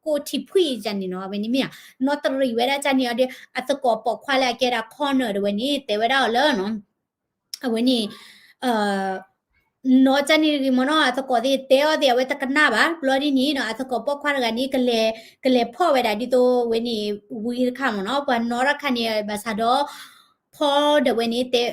ကိၣ်ထံဖှံၣ်ယၤန့ၣ်နီၤ, အဝဲန့ၣ်မ့ၢ်ဧါ, နီၣ်တရံးဝဲဒၣ်ကန့ၣ်အီၤဒီး အသကိးပိာ်ခွါလၢအကဲဒၣ် Connor တဝဲန့ၣ် တဲဝဲဒၣ်အီၤလၢနီၤ အဝဲန့ၣ် နီၣ်ကန့ၣ်တဂ့ၤမ့ၢ်နီၤ, အသကိးသ့ၣ်တဲအီၤသ့ၣ် အဝဲတကနၣ်ဘၣ်, ဘျီဒ်န့ၣ်နီၤ အသကိးပိာ်ခွါတဂၤန့ၣ် ကလဲၤ ကလဲၤဖီၣ်ဝဲဒၣ်ဒ်သိးဝဲန့ၣ် ဝံတခါမ့ၢ်နီၤ, ပှၤနီၣ်တၢ်ခါန့ၣ် ဘၣ်ဆၣ်ဒီး Paul ဒီးဝဲန့ၣ် တဲ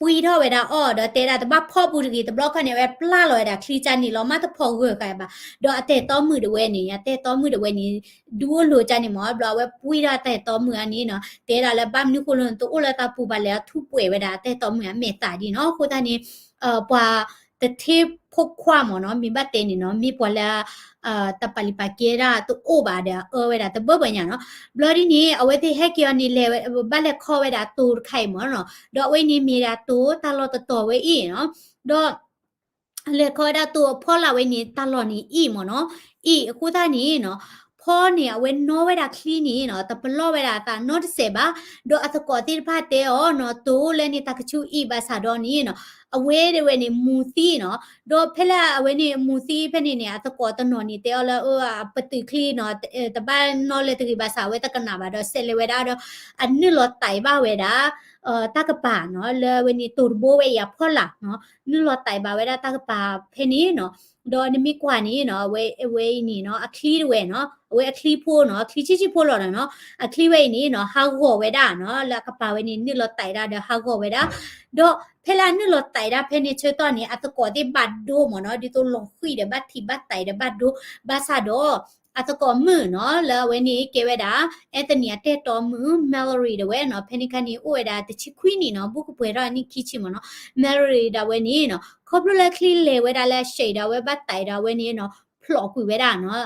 ပှံထီၣ်ဝဲဒၣ်အီၤ ဒီးတဲဒၣ်တဘၣ်ဖီၣ်ပူၤတဂ့ၤ တဘျီခီန့ၣ် အဝဲပျၢ်လီၤဝဲဒၣ်ချံကၢ်န့ၣ် လီၤမၢ်တဖိးဂၢၢ်ဃာ်ဘၣ်, ဒီးအတၢ်အဲၣ်တီမုၣ်တဝဲန့ၣ် အတၢ်အဲၣ်တီမုၣ်တဝဲန့ၣ် ဒူအိၣ်လိၤကၢ်န့ၣ်မ့ၢ် ဘျီအဝဲပှံထီၣ်အတၢ်အဲၣ်တီမုၣ်အါန့ၣ်နီၤ တဲဒၣ်လၢဘၣ်မနုၤဃိလၢနတအိၣ်လၢတၢ်ပူၤဘၣ်လဲၣ် အထူးပှဲၤဝဲဒၣ်အတၢ်အဲၣ်တီမုၣ်အမဲာ်သၣ်ဒ်နီၤ အဃိသတးန့ၣ် ပှၤတထ့ဖိခွါမ့ၢ်နီၤ မ့ၢ်ဘၣ်တဲန့ၣ်နီၤ မ့ၢ်ပှၤလၢ တၢ်ပာ်လုၢ်ပာ်ကဲဒၣ်တအိၣ်ဘၣ်ဒီး အအၢဝဲဒၣ်တဘၢဘၢညါနီၤ. ဘျီဒ်န့ၣ် အဝဲသ့ၣ်ဟဲက့ၤအီၤန့ၣ် လဲၤဝဲ ဘၣ်လဲၤခီဝဲဒၣ်တိၤတခါအံၤမ့ၢ်နီၤ. ဒီးအဝဲန့ၣ်မ့ၢ်ဒၣ်တိၤတၢ်လီၢ်တတီၤဝဲအံၤနီၤ. ဒီး လဲၤခီဝဲဒၣ်တိၤအဖီလာ်ဝဲန့ၣ် တၢ်လီၢ်န့ၣ်အံၤမ့ၢ်နီၤ. အံၤအဃိသတးန့ၣ်နီၤ ဖီန့ၣ် အဝဲနီၣ်ဝဲဒၣ်ချံန့ၣ်နီၤ တပလီၢ်ဝဲဒၣ်အသးနီတစဲးဘၣ်. ဒီးအသကိးသ့ၣ်တဖၣ်တဲအီၤနီၤ တိၤလၢန့ၣ်တၢ်ကဆူအံၤဘၣ်ဆၣ်ဒီးန့ၣ်နီၤ အဝဲဒၣ်ဝဲန့ၣ်မူၤသံနီၤ. ဒီးဖဲလၢအဝဲန့ၣ်မူၤသံဖဲန့ၣ်န့ၣ် အသကိးတနီၤန့ၣ်တဲအီၤလၢ အပတုာ်ချံနီၤ တဘၣ်နီၣ်လၢတဂ့ၤဘၣ်ဆၣ် အဝဲတကနၣ်ဘၣ်ဒီး ဆဲးလဲၤဝဲဒၣ်ဒီး အနုာ်လီၤတဲာ်ဘၣ်ဝဲဒၣ် တၢ်ကပၤနီၤ လၢအဝဲန့ၣ်တိၤတဘိဝဲအံၤအဖီလာ်နီၤ နုာ်လီၤတဲာ်ဘၣ်ဝဲဒၣ်တၢ်ကပၤဖဲန့ၣ်နီၤ. ဒီးနမ့ၢ်ကွၢ်န့ၣ်နီၤ အဝဲအံၤန့ၣ်နီၤ အချံတဝဲနီၤ အဝဲအချံဖိနီၤ အချံဆံးဆံးဖိလီၤနီၤ အချံဝဲအံၤန့ၣ်နီၤ ဟးဂီၤဝဲဒၣ်နီၤ လၢအကပၤဝဲန့ၣ် နုာ်လီၤတဲာ်ဒၣ်ဒီးဟးဂီၤဝဲဒၣ်. ဒီးဖဲလၢအနုာ်လီၤတဲာ်ဒၣ်ဖဲန့ၣ်ဆၢကတီၢ်န့ၣ် အသကိးသ့ၣ်ဘၣ်ဒိမ့ၢ်နီၤ ဒ်သိးလီၤဃံၤဒီးဘၣ်ထံးဘၣ်တဲာ်ဒီးဘၣ်ဒိ ဘၣ်ဆၣ်ဒီး အသကိးမုၣ်နီၤ လၢအဝဲန့ၣ်ကဲဝဲဒၣ် Anthony အတၢ်အဲၣ်တီမုၣ် Mallory တဝဲနီၤ ဖဲန့ၣ်ခါန့ၣ် အိၣ်ဝဲဒၣ်တဆံခွံနံၣ်နီၤ ဘူးကပှဲၤထီၣ်အနံၣ်ခံဆံမ့ၢ်နီၤ Mallory ဒၣ်ဝဲန့ၣ်နီၤ ခီဖျိလၢချံလဲၤဝဲဒၣ်လၢအဆံးဒီး အဝဲဘၣ်တဲာ်ဒီးအဝဲန့ၣ်နီၤ ဖျိးကွံာ်ဝဲဒၣ်နီၤ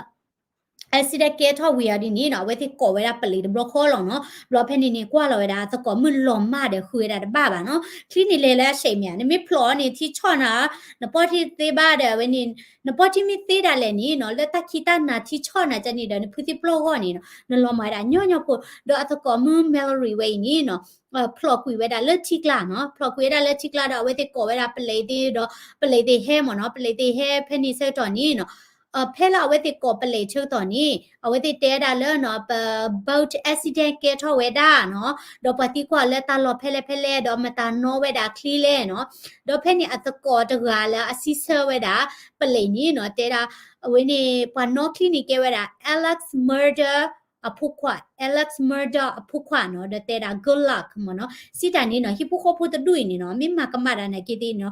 accident ကဲထီၣ်ဝံၤအီၤဒ်န့ၣ်နီၤ အဝဲသ့ၣ်ကိးဝဲဒၣ်ပလံးတဘျီဃီလီၤနီၤ. ဘျီဖဲန့ၣ်န့ၣ် ကွၢ်လီၤဝဲဒၣ် အသကိးမုၣ်လီၤမၢ်ဒီးဃုဝဲဒၣ်တဘၣ်ဘၣ်နီၤ. ချံန့ၣ်လဲၤလၢအဆံးမ့ၢ်ဧါ နမ့ၢ်ဖျိးအီၤန့ၣ် ထံဆီၣ်နၤ နပီၢ်ထံသ့ဘၣ်ဒီးအဝဲန့ၣ် နပီၢ်ထံမ့ၢ်သ့ဒၣ်လဲာ်န့ၣ်နီၤ လၢတၢ်ခံးတၢ်နၤထံဆီၣ်နၤကန့ၣ်ဒီး နဖုသ့ၣ်ပျီၢ်ဂီၢ်န့ၣ်နီၤ နလီၤမၢ်ဝဲဒၣ်ညီညီဖိ ဒီးအသကိးမုၣ် Mallory ဝဲအံၤန့ၣ်နီၤ ဖျိးကွံာ်ဝဲဒၣ်လၢထံကျါနီၤ ဖျိးကွံာ်ဝဲဒၣ်လၢထံကျါဒီး အဝဲသ့ၣ်ကိးဝဲဒၣ်ပလံးသ့ၣ်ဒီး ပလံးသ့ၣ်ဟဲမ့ၢ်နီၤ ပလံးသ့ၣ်ဟဲဖဲန့ၣ်ဆၢကတီၢ်န့ၣ်နီၤ ဖဲလၢအဝဲသ့ၣ်ကိးပလံးဆၢကတီၢ်န့ၣ် အဝဲသ့ၣ်တဲဒၣ်လၢနီၤ ပ boat accident ကဲထီၣ်ဝဲဒၣ်နီၤ ဒီးပှၤသံကွၢ်လၢတၢ်လီၢ်ဖဲလဲၣ်ဖဲလဲၣ် ဒီးမတၤနီၣ်ဝဲဒၣ်ချံလဲၣ်နီၤ ဒီးဖဲန့ၣ်အသကိးတဂၤလၢအစံးဆၢဝဲဒၣ် ပလံးန့ၣ်နီၤ တဲဒၣ် အဝဲန့ၣ် ပှၤနီၣ်ချံန့ၣ်ကဲဝဲဒၣ် Alex Murdaugh အဖိခွါ Alex Murdaugh အဖိခွါနီၤ ဒီးတဲဒၣ် good luck မ့ၢ်နီၤ စံးတၢ်န့ၣ်နီၤ ဟံၣ်ဖိဃီဖိတဒူၣ်အံၤန့ၣ်နီၤ မ့ၢ်မၤကမၣ်တၢ်နာ်က့သ့ၣ်နီၤ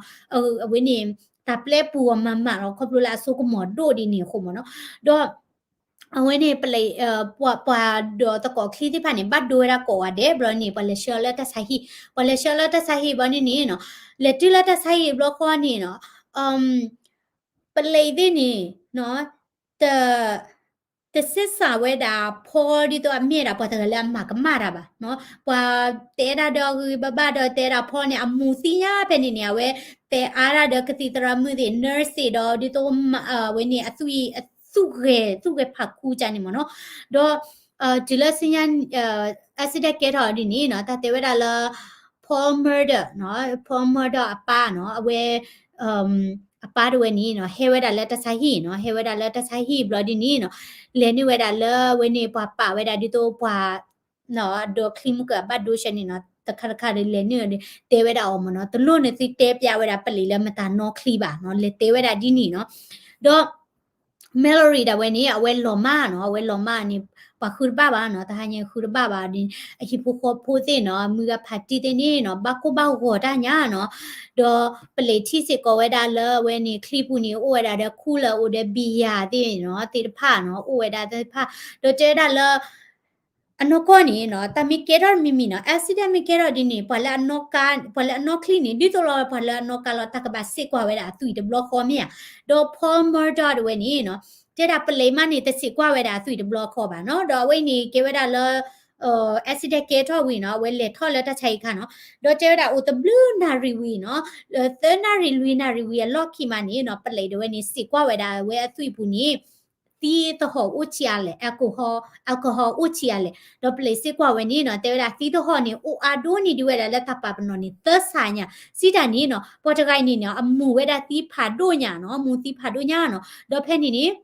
အဝဲန့ၣ် တၢ်ပျဲပူၤအီၤမၤမးလီၤ ခီဖျိလၢအစိကမီၤဒိၣ်ဒ်န့ၣ်အဃိမ့ၢ်နီၤ ဒီး အဝဲန့ၣ် ပ ပှၤဒီးသကိးချံသ့ၣ်တဖၣ်န့ၣ် ဘၣ်ဒိဝဲဒၣ်ကိးဂၤဒဲး ဘျီန့ၣ် ပှၤလဲၤဆှၢလၢတၢ်ဆါဟံၣ် ပှၤလဲၤဆှၢလၢတၢ်ဆါဟံၣ်ဘျီန့ၣ်န့ၣ်နီၤ လဲၤတုၤလၢတၢ်ဆါဟံၣ်ဘျီဃီန့ၣ်နီၤ ပလံးသ့ၣ်န့ၣ် တ တစ့စးဝဲဒၣ်ဖီဒ်သိးအမ့ၢ်ဒၣ်ပှၤတဂၤလၢအမၤကမၣ်တၢ်ဘၣ်နီၤ ပှၤတဲဒၣ်ဒီးဂ့ၤဂ့ၤဘၣ်ဘၣ်ဒီးတဲဒၣ်ဖီန့ၣ် အမူၤသံညါဖဲန့ၣ်န့ၣ် အဝဲတဲအါဒၣ်ဒီးကသံၣ်သရၣ်မုၣ်သ့ၣ် nurse သ့ၣ်ဒီးဒ်သိး အဝဲန့ၣ် အသူၣ်ဂဲၤသူၣ်ဂဲၤဖးခူကၢ်န့ၣ်မ့ၢ်နီၤ ဒီး တုၤလၢဆူညါ accident ကဲထီၣ်ဒ်န့ၣ်နီၤ တၢ်တဲဝဲဒၣ်လၢ Paul Murdaugh နီၤ Paul Murdaugh အပၢ်နီၤ အဝဲ အပၢ်တဝဲန့ၣ်နီၤ ဟဲဝဲဒၣ်လၢတၢ်ဆါဟံၣ်နီၤ ဟဲဝဲဒၣ်လၢတၢ်ဆါဟံၣ်ဘျီဒ်န့ၣ်နီၤ လဲၤနုာ်ဝဲဒၣ်လၢအဝဲန့ၣ် ပှၤပာ်ဝဲဒၣ်ဒ်သိးပှၤ ဒီးချံမုၢ်ကဘၣ်ဒိဆဲန့ၣ်နီၤ တခါတခါဒီးလဲၤနုာ်ဒီး တဲဝဲဒၣ်အီၤမ့ၢ်နီၤ တလိၣ်န့ၣ်သုတဲပျးဝဲဒၣ်ပလံးလၢမတၤနီၣ်ချံဘၣ်နီၤ လဲၤတဲဝဲဒၣ်ဒ်န့ၣ်နီၤ ဒီး Mallory ဒၣ်ဝဲန့ၣ် အဝဲလီၤမၢ်နီၤ အဝဲလီၤမၢ်န့ၣ် ပှၤဃုတဘၣ်ဘၣ်နီၤ တဟါညါဃုတဘၣ်ဘၣ်ဒီး အဟံၣ်ဖိဃီဖိသ့ၣ်နီၤ မုၢ်ဂၤဖးတံၢ်သ့ၣ်န့ၣ်နီၤ ဘၣ်ကိၢ်ဘၣ်ဂီၤတၢ်ညါနီၤ ဒီးပလံးထံၣ်စ့ၢ်ကီးဝဲဒၣ်လၢအဝဲန့ၣ် ချံပူၤန့ၣ် အိၣ်ဝဲဒၣ်ဒီးခူလၢအိၣ်ဒီးဘံယၤသ့ၣ်နီၤ သ့ၣ်တဖၣ်နီၤ အိၣ်ဝဲဒၣ်သ့ၣ်တဖၣ် ဒီးတဲဝဲဒၣ်လၢ အနီၢ်ကီၢ်န့ၣ်နီၤ တၢ်မ့ၢ်ကဲထီၣ်မံၤမံၤနီၤ accident မ့ၢ်ကဲထီၣ်ဒ်န့ၣ် ပှၤလၢအနီၣ်ကါ ပှၤလၢအနီၣ်ချံန့ၣ် ဒ်သိးလီၤပှၤလၢအနီၣ်ကါလီၤ တၢ်ကဘၣ်စ့ၢ်ကွၢ်ဝဲဒၣ်အသွံၣ်တဘျီဃီမ့ၢ်ဧါ. ဒီး Paul Murdaugh တဝဲန့ၣ်နီၤ တဲဒၣ်ပလံးမးန့ၣ် တစ့ၢ်ကွၢ်ဝဲဒၣ်အသွံၣ်တဘျီဃီဘၣ်နီၤ ဒီးအဝဲအံၤန့ၣ် ကဲဝဲဒၣ်လၢ accident ကဲထီၣ်ဝံၤနီၤ အဝဲလဲၤထီၣ်လၢတၢ်ဆါဟံၣ်ခါနီၤ ဒီးတဲဝဲဒၣ်အိၣ်တဘျုးနၣ်ရံၣ်ဝံၤနီၤ သၢနၣ်ရံၣ်လွံၢ်နၣ်ရံၣ်ဝံၤအလီၢ်ခံမးန့ၣ်နီၤ ပလံးတဝဲန့ၣ် စ့ၢ်ကွၢ်ဝဲဒၣ်ဝဲအသွံၣ်ပူၤန့ၣ် သံသဟီၣ်အိၣ်ဆံးအါလဲၣ် alcohol အိၣ်ဆံးအါလဲၣ် ဒီးပလံးစ့ၢ်ကွၢ်ဝဲန့ၣ်နီၤ တဲဝဲဒၣ်သံသဟီၣ်န့ၣ် အိၣ်အါဒိၣ်န့ၢ်ဒံးဝဲဒၣ်လၢတၢ်ပာ်ပနီၣ်န့ၣ် သၢစးညါ စံးတၢ်န့ၣ်နီၤ ပှၤတဂၤအံၤန့ၣ်နီၤ အမူၤဝဲဒၣ်သံဖးဒိၣ်ညါနီၤ မူၤသံဖးဒိၣ်ညါနီၤ ဒီးဖဲန့ၣ်န့ၣ်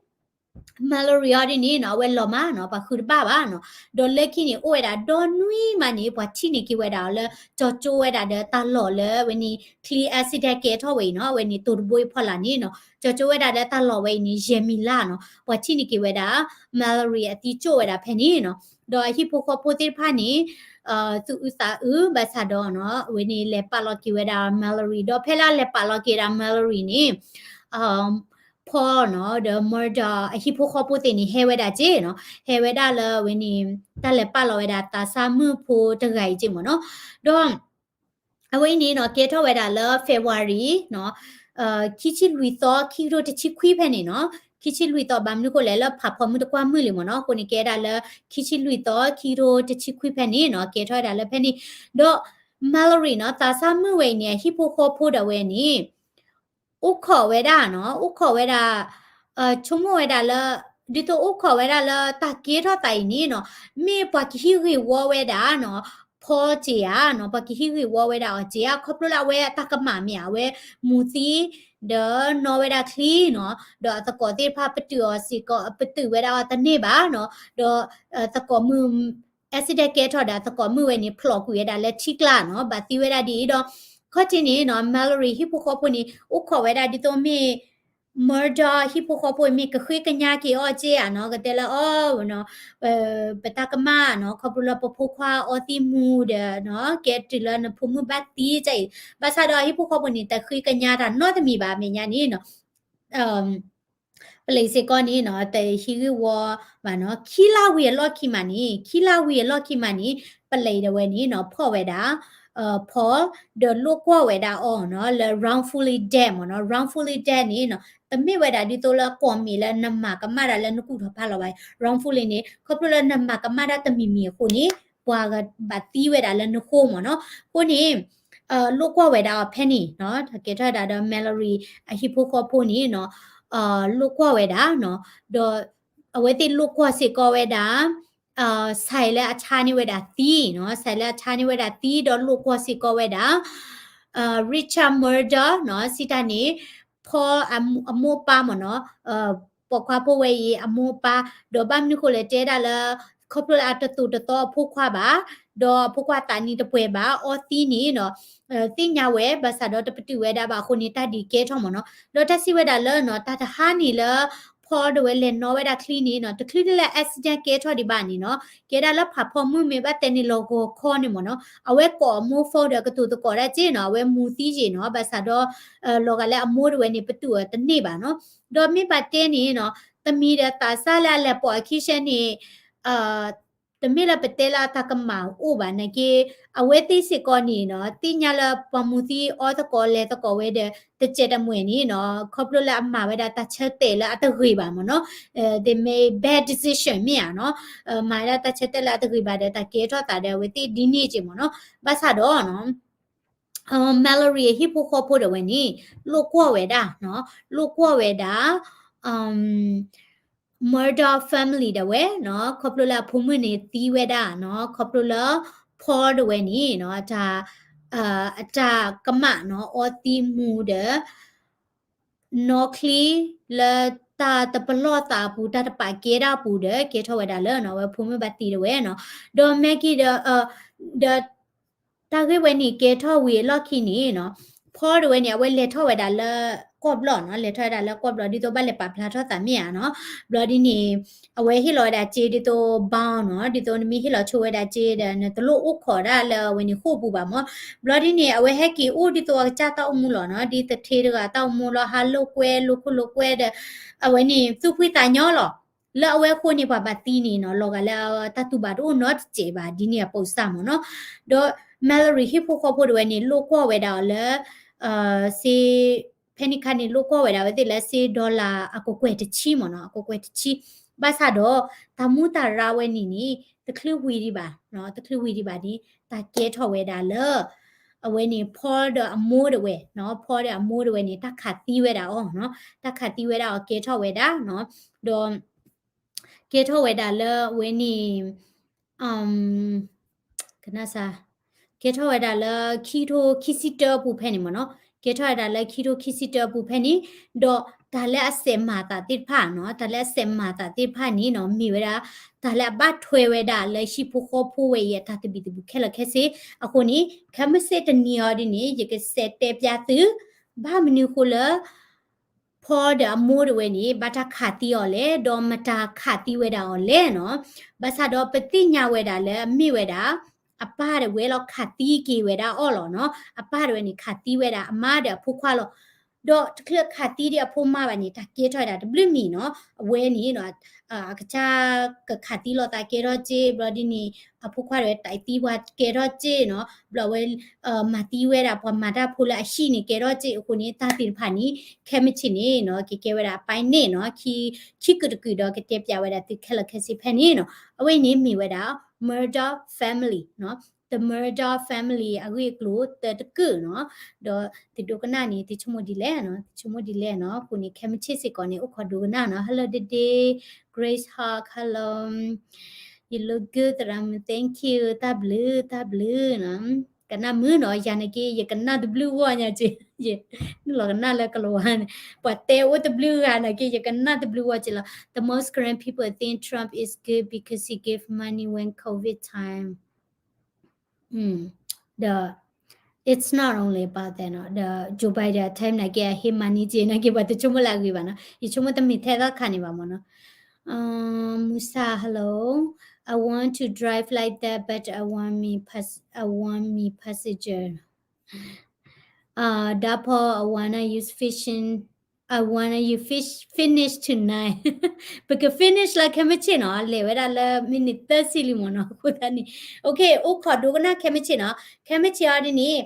Mallory အီၤဒ်န့ၣ်နီၤ အဝဲလီၤမၢ်နီၤ ပှၤဃုတဘၣ်ဘၣ်နီၤ ဒီးလၢခံန့ၣ် အိၣ်ဝဲဒၣ်ဒီနွံမးန့ၣ် ပှၤထံၣ်န့ၢ်က့ၤဝဲဒၣ်အီၤလၢ ကၠီၤကၠိဝဲဒၣ်ဒီးတၢ်လီၢ်လၢအဝဲန့ၣ် ချံ accident ကဲထီၣ်ဝဲအံၤနီၤ အဝဲန့ၣ်တိၤတဘိအံၤဖီလာ်န့ၣ်နီၤ ကၠီၤကၠိဝဲဒၣ်လၢတၢ်လီၢ်ဝဲအံၤန့ၣ် ယဲၢ်မံၤလါနီၤ ပှၤထံၣ်န့ၢ်က့ၤဝဲဒၣ် Mallory အသံကၠိၣ်ဝဲဒၣ်ဖဲန့ၣ်နီၤ ဒီးအဟံၣ်ဖိဃီဖိသ့ၣ်တဖၣ်န့ၣ် သူၣ်အုးသးအုးဘၣ်ဆၣ်ဒီးနီၤ အဝဲန့ၣ်လဲၤပာ်လီၤက့ၤဝဲဒၣ် Mallory ဒီးဖဲလၢအလဲၤပာ်လီၤက့ၤဒၣ် Mallory န့ၣ် Paul နီၤ ဒီး Murdaugh အဟံၣ်ဖိဃီဖိသ့ၣ်န့ၣ် ဟဲဝဲဒၣ်က့နီၤ ဟဲဝဲဒၣ်လၢအဝဲန့ၣ် တၢ်လဲၤပာ်လီၤဝဲဒၣ်သးစၢ်မုၣ်ဖိတဂၤအံၤက့မ့ၢ်နီၤ ဒီး အဝဲအံၤန့ၣ်နီၤ ကဲထီၣ်ဝဲဒၣ်လၢ February နီၤ ခံဆံလွံၢ်သီ ခံကထိတဆံခွံဖဲန့ၣ်နီၤ ခံဆံလွံၢ်သီ ဘၣ်မနုၤဃိလဲၣ် လၢဖးဖီမုၢ်တကွၢ်မုၢ်လံမ့ၢ်နီၤ အဃိန့ၣ် ကဲဒၣ်လၢ ခံဆံလွံၢ်သီ ခံကထိတဆံခွံဖဲန့ၣ်နီၤ ကဲထီၣ်ဝဲဒၣ်လၢဖဲန့ၣ် ဒီး Mallory နီၤ သးစၢ်မုၣ်ဝဲအံၤန့ၣ် အဟံၣ်ဖိဃီဖိဒၣ်ဝဲန့ၣ် အိၣ်ခိးဝဲဒၣ်နီၤ အိၣ်ခိးဝဲဒၣ် ဆိကမိၣ်ဝဲဒၣ်လၢ ဒ်သိးအိၣ်ခိးဝဲဒၣ်လၢတၢ်ကဲထီၣ်သးအံၤန့ၣ်နီၤ မ့ၢ်ပှၤကဟံးဂ့ၢ်ဝီဝဲဒၣ်နီၤ Paul က့ဧါနီၤ ပှၤကဟံးဂ့ၢ်ဝီဝဲဒၣ်အီၤက့ဧါ ခီဖျိလၢအဝဲအတၢ်ကမၣ်မ့ၢ်ဧါ အဝဲမူၤသံ ဒီးနီၣ်ဝဲဒၣ်ချံနီၤ ဒီးအသကိးသ့ၣ်တဖၣ်ပတုာ်အီၤစ့ၢ်ကီး ပတုာ်ဝဲဒၣ်အီၤတန့ၢ်ဘၣ်နီၤ ဒီး သကိးမုၣ် accident ကဲထီၣ်ဒီးအသကိးမုၣ်ဝဲန့ၣ် ဖျိးကွံာ်ဝဲဒၣ်လၢထံကျါနီၤ ဘၣ်သံဝဲဒၣ်ဒ်အံၤဒီး ခီၣ်ထံးန့ၣ်နီၤ Mallory ဟံၣ်ဖိဃီဖိန့ၣ် အိၣ်ခိးဝဲဒၣ်ဒ်သိးမ့ၢ် Murdaugh ဟံၣ်ဖိဃီဖိမ့ၢ်ကဃ့ကညးက့ၤအီၤက့ဧါနီၤ ကတဲလၢအီၤနီၤ ပတၢ်ကမၣ်နီၤ ခီဖျိလၢပဖိခွါအီသံးမူၤဒီးနီၤ ကဲတုၤလၢနဖိမုၣ်ဘၣ်သံတၢ်အံၤ ဘၣ်ဆၣ်ဒီးဟံၣ်ဖိဃီဖိန့ၣ် တဃ့ကညးတၢ်နီတမံၤဘၣ် မဲာ်ညါန့ၣ်နီၤ ပလံးစ့ၢ်ကီးန့ၣ်နီၤ တဟံးဂ့ၢ်ဝီဘၣ်နီၤ ခံလါဝံၤအလီၢ်ခံမးန့ၣ် ခံလါဝံၤအလီၢ်ခံမးန့ၣ် ပလံးဒၣ်ဝဲန့ၣ်နီၤ ဖီၣ်ဝဲဒၣ် Paul ဒီးလိာ်ကွီၢ်ဝဲဒၣ်အီၤနီၤ လၢ wrongfully dead မ့ၢ်နီၤ wrongfully dead န့ၣ်နီၤ တမ့ၢ်ဝဲဒၣ်ဒ်သိးလၢကွီၢ်မ့ၢ်လၢနမၤကမၣ်တၢ်လၢနကူၣ်ထီၣ်ဖးလီၤဘၣ် wrongfully န့ၣ် ခီဖျိလၢနမၤကမၣ်တၢ်တမံၤမံၤအဃိန့ၣ် ပှၤဘၣ်သံဝဲဒၣ်လၢနဃိမ့ၢ်နီၤ အဃိန့ၣ် လိာ်ကွီၢ်ဝဲဒၣ်အီၤဖဲန့ၣ်နီၤ ကဲထီၣ်ဝဲဒၣ်ဒီး Mallory အဟံၣ်ဖိဃီဖိန့ၣ်နီၤ လိာ်ကွီၢ်ဝဲဒၣ်နီၤ ဒီးအဝဲသ့ၣ်လိာ်ကွီၢ်စ့ၢ်ကီးဝဲဒၣ် ဆဲးလၢအဆါန့ၢ်ဝဲဒၣ်သံနီၤ ဆဲးလၢအဆါန့ၢ်ဝဲဒၣ်သံ ဒီးလိာ်ကွီၢ်စ့ၢ်ကီးဝဲဒၣ် Richard Murdaugh နီၤ စံးတၢ်န့ၣ် Paul အမိၢ်အပၢ်မ့ၢ်နီၤ ပိာ်ခွါဖိဝဲအံၤအမိၢ်အပၢ် ဒီးဘၣ်မနုၤဃိလဲၣ်တဲဒၣ်လၢ ခီဖျိလၢအတသိၣ်တသီအဖိခွါဘၣ် ဒီးအဖိခွါသးနံၤတပှဲၤဘၣ် အီသံးန့ၣ်နီၤ သ့ၣ်ညါဝဲ ဘၣ်ဆၣ်ဒီးတပတုာ်ဝဲဒၣ်ဘၣ်အဃိန့ၣ် တၢ်ဒ်ကဲထီၣ်မ့ၢ်နီၤ ဒီးတၢ်စံးဝဲဒၣ်လၢနီၤ တၢ်တဟါန့ၣ်လၢ Paul ဒၣ်ဝဲလဲၤနီၣ်ဝဲဒၣ်ချံန့ၣ်နီၤ တချုးလၢ accident ကဲထီၣ်ဒံးဘၣ်န့ၣ်နီၤ ကဲဒၣ်လၢဖးဖီမုၢ်မ့ၢ်ဘၣ်တဲန့ၣ်လီၤဂီၤခီန့ၣ်မ့ၢ်နီၤ အဝဲကိးအမိၢ် phone ဒီးကတိၤသကိးဒၣ်က့နီၤ အဝဲမူၤသံက့နီၤ ဘၣ်ဆၣ်ဒီး လီၤဂာ်လၢအမိၢ်ဒၣ်ဝဲန့ၣ် ပတုာ်အီၤတန့ၢ်ဘၣ်နီၤ ဒီးမ့ၢ်ဘၣ်တဲန့ၣ်နီၤ တမံၤဒီးသးစၢ်လၢအလဲၤပိာ်အခံဆဲန့ၣ် တမ့ၢ်လၢပတဲလၢအတၢ်ကမၣ်အိၣ်ဘၣ်နာ်က့ အဝဲသ့ၣ်စ့ၢ်ကီးန့ၣ်နီၤ သ့ၣ်ညါလၢပှၤမူၤသံအီသကိးလဲၤသကိးဝဲဒီး တစဲးတမှဲာ်န့ၣ်နီၤ ခီဖျိလၢအမၤဝဲဒၣ်တၢ်ဆၢတဲာ်လၢအတဂ့ၤဘၣ်မ့ၢ်နီၤ they make bad decision မ့ၢ်ဧါနီၤ မၤဝဲဒၣ်တၢ်ဆၢတဲာ်လၢအတဂ့ၤဘၣ်ဒီး တၢ်ကဲထီၣ်သးဒီးအဝဲသ့ၣ်ဒ်န့ၣ်က့မ့ၢ်နီၤ ဘၣ်ဆၣ်ဒီးနီၤ Mallory အဟံၣ်ဖိဃီဖိဒၣ်ဝဲန့ၣ် လိာ်ကွီၢ်ဝဲဒၣ်နီၤ လိာ်ကွီၢ်ဝဲဒၣ် Murdaugh family ဒၣ်ဝဲနီၤ ခီဖျိလၢအဖိမုၣ်န့ၣ်သံဝဲဒၣ်နီၤ ခီဖျိလၢ Paul ဒၣ်ဝဲန့ၣ်နီၤ အတၢ် အတၢ်ကမၣ်နီၤ အီသံးမူၤဒီး နီၣ်ချံလၢတၢ်တပလီၢ်သးအပူၤ တၢ်တပာ်ကဲဒၣ်အပူၤဒီး ကဲထီၣ်ဝဲဒၣ်လၢနီၤ အဝဲဖိမုၣ်ဘၣ်သံဒၣ်ဝဲနီၤ ဒီး Maggie ဒီး ဒီး တၢ်ဂ့ၢ်ဝဲန့ၣ်ကဲထီၣ်ဝံၤအလီၢ်ခံန့ၣ်နီၤ Paul ဒၣ်ဝဲန့ၣ် အဝဲလဲၤထီၣ်ဝဲဒၣ်လၢကီၢ်ဘျီၣ်နီၤ လဲၤထီၣ်ဝဲဒၣ်လၢကီၢ်ဘျီၣ် ဒ်သိးဘၣ်လဲၤပာ်ဖျါထီၣ်သးမ့ၢ်ဧါနီၤ ဘျီဒ်န့ၣ် အဝဲဟ့ၣ်လီၤဝဲဒၣ်စ့ဒ်သိး bond နီၤ ဒ်သိးနမ့ၢ်ဟ့ၣ်လီၤဆိဝဲဒၣ်စ့ဒီး နတလိၣ်အိၣ်ခိးဒၣ်လၢအဝဲန့ၣ်ဃိာ်ပူၤဘၣ်မ့ၢ် ဘျီဒ်န့ၣ် အဝဲဟဲက့ၤအိၣ်ဒ်သိးအကစၢ်တၢ်အိၣ်မူလီၤနီၤ ဒ်သထ့တဂၤတၢ်အိၣ်မူလီၤ ဟးလိာ်ကွဲ လိာ်ခိၣ်လိာ်ကွဲဒီး အဝဲန့ၣ် သူၣ်ဖှံသးညီလီၤ လၢအဝဲအဃိန့ၣ် ပှၤဘၣ်သံန့ၣ်နီၤ လီၤဂာ်လၢတၢ်တူၢ်ဘၣ်တအိၣ်နီတစဲးဘၣ် ဒ်န့ၣ်အပိာ်စၢ်မ့ၢ်နီၤ ဒီး Mallory ဟံၣ်ဖိဃီဖိဒၣ်ဝဲန့ၣ် လိာ်ကွီၢ်ဝဲဒၣ်အီၤလၢ စ့ ဖဲန့ၣ်ခါန့ၣ် လိာ်ကွီၢ်ဝဲဒၣ်ဝဲသ့ၣ်လၢစ့ dollar အကကွဲၢ်တဆံမ့ၢ်နီၤ အကကွဲၢ်တဆံ ဘၣ်ဆၣ်ဒီး တၢ်မူတၢ်ရၢဝဲန့ၣ်န့ၣ် တချုးဝံၤဒံးဘၣ် တချုးဝံၤဒံးဘၣ်န့ၣ် တၢ်ကဲထီၣ်ဝဲဒၣ်လၢ အဝဲန့ၣ် Paul ဒီးအမိၢ်ဒၣ်ဝဲ Paul ဒီးအမိၢ်ဒၣ်ဝဲန့ၣ် တၢ်ခးသံဝဲဒၣ်အီၤ တၢ်ခးသံဝဲဒၣ်အီၤကဲထီၣ်ဝဲဒၣ် ဒီး ကဲထီၣ်ဝဲဒၣ်လၢအဝဲန့ၣ် ကနၣ်စၢ် ကဲထီၣ်ဝဲဒၣ်လၢခံထိခံဆံတၢအပူၤဖဲန့ၣ်မ့ၢ်နီၤ, ကဲထီၣ်ဝဲဒၣ်လၢခံထိခံဆံတၢအပူၤဖဲန့ၣ်, ဒီးတၢ်လၢအစဲးမၤသးသ့ၣ်တဖၣ်နီၤ, တၢ်လၢအစဲးမၤသးသ့ၣ်တဖၣ်န့ၣ်နီၤ မ့ၢ်ဝဲဒၣ် တၢ်လၢအဘၣ်ထွဲဝဲဒၣ်လၢဟံၣ်ဖိဃီဖိဝဲအံၤအတၢ်သဘံၣ်သဘုၣ်ခဲလၢာ်ခဲဆ့, အဃိန့ၣ် ခဲမုၢ်ဆ့ၣ်တနံၤအံၤဒ်န့ၣ် ယကစးတဲပျါသု ဘၣ်မနုၤဃိလၢ ဖီဒီးအမိၢ်တဝဲန့ၣ် ဘၣ်တၢ်ခးသံအီၤလဲၣ်, ဒီးမတၤခးသံဝဲဒၣ်အီၤလဲၣ်နီၤ. ဘၣ်ဆၣ်ဒီးပသ့ၣ်ညါဝဲဒၣ်လၢအမ့ၢ်ဝဲဒၣ် အပၢ်တဝဲလီၤခးသံက့ၤဝဲဒၣ်အီၤလီၤနီၤ. အပၢ်တဝဲန့ၣ် ခးသံဝဲဒၣ်အမါဒီးအဖိခွါလီၤ. ဒီးတချုးခးသံဒ်အဖိမါဘၣ်န့ၣ် တၢ်ကဲထီၣ်ဝဲဒၣ်တဘျုးမံၤနီၤ. အဝဲန့ၣ်နီၤ အကစၢ်ကခးသံလိာ်သးကဲထီၣ်စ့, ဘျီဒ်န့ၣ် အဖိခွါတဝဲတၢ်သံပှၤကဲထီၣ်စ့နီၤ. ဘျီဝဲ မၤသံဝဲဒၣ်ပှၤမၤတၢ်ဖိလၢအဟံၣ်န့ၣ်ကဲထီၣ်စ့. အဃိန့ၣ် တၢ်သ့ၣ်တဖၣ်န့ၣ် ခဲမုၢ်ဆ့ၣ်န့ၣ်နီၤ ကကဲဝဲဒၣ်အပိုင်းန့ၣ်နီၤ ခံ ခံကုာ်တကုာ်ဒီးကတဲပၠးဝဲဒၣ်သုခဲလၢာ်ခဲဆ့ဖဲန့ၣ်နီၤ. အဝဲန့ၣ်မ့ၢ်ဝဲဒၣ် Murdaugh family နီၤ. The Murdaugh family အဂ့ၢ်အကျိၤသၢတကုာ်နီၤ. ဒီးသုဒိကနၣ်န့ၣ် သုဆိကမိၣ်ဒ်လဲၣ်နီၤ, သုဆိကမိၣ်ဒ်လဲၣ်နီၤ. အဃိန့ၣ် ခဲမုၢ်ဆ့ၣ်စ့ၢ်ကီးန့ၣ် အိၣ်ခိးဒိကနၣ်နီၤ. Hello ဒ့ဒ့, Grace Hawk, hello. You look good သရၣ်မုၣ်, thank you, တၢ်ဘျုး တၢ်ဘျုးနီၤ. ကနၣ်မုာ်နီၤ, ယၤန့ၣ်က့ ယကနၣ်တဘျုးဂီၢ်ညါက့, ယနုာ်လီၤကနၣ်လၢကလီၤဝါန့ၣ်, ပှၤတဲအိၣ်တဘျုးဂၤန့ၣ်က့ ယကနၣ်တဘျုးဂီၢ်က့လီၤ. The most Karen people think Trump is good because he gave money when COVID time. ဒီး it's not only about that နီၤ, ဒီး Joe Biden time န့ၣ်က့ အဟ့ၣ် money က့န့ၣ်က့ ပှၤတဆိကမိၣ်လၢအဂ့ၤဘၣ်နီၤ, ယဆိကမိၣ်တမ့ၢ်ထဲသီခါန့ၣ်ဘၣ်မ့ၢ်နီၤ. Musa, hello. I want to drive like that, but I want me pass, I want me passenger. ဒါဖီ I wanna use fishing, I wanna you fish, finish tonight. ပက finish လၢခဲမုၢ်ဆ့ၣ်နီၤ, လဲၤဝဲဒၣ်လၢ minute သၢဆံလံမ့ၢ်နီၤ, အဃိသတးန့ၣ်. Okay, အိၣ်ခိးဒိကနၣ်ခဲမုၢ်ဆ့ၣ်နီၤ, ခဲမုၢ်ဆ့ၣ်အီၤဒ်န့ၣ်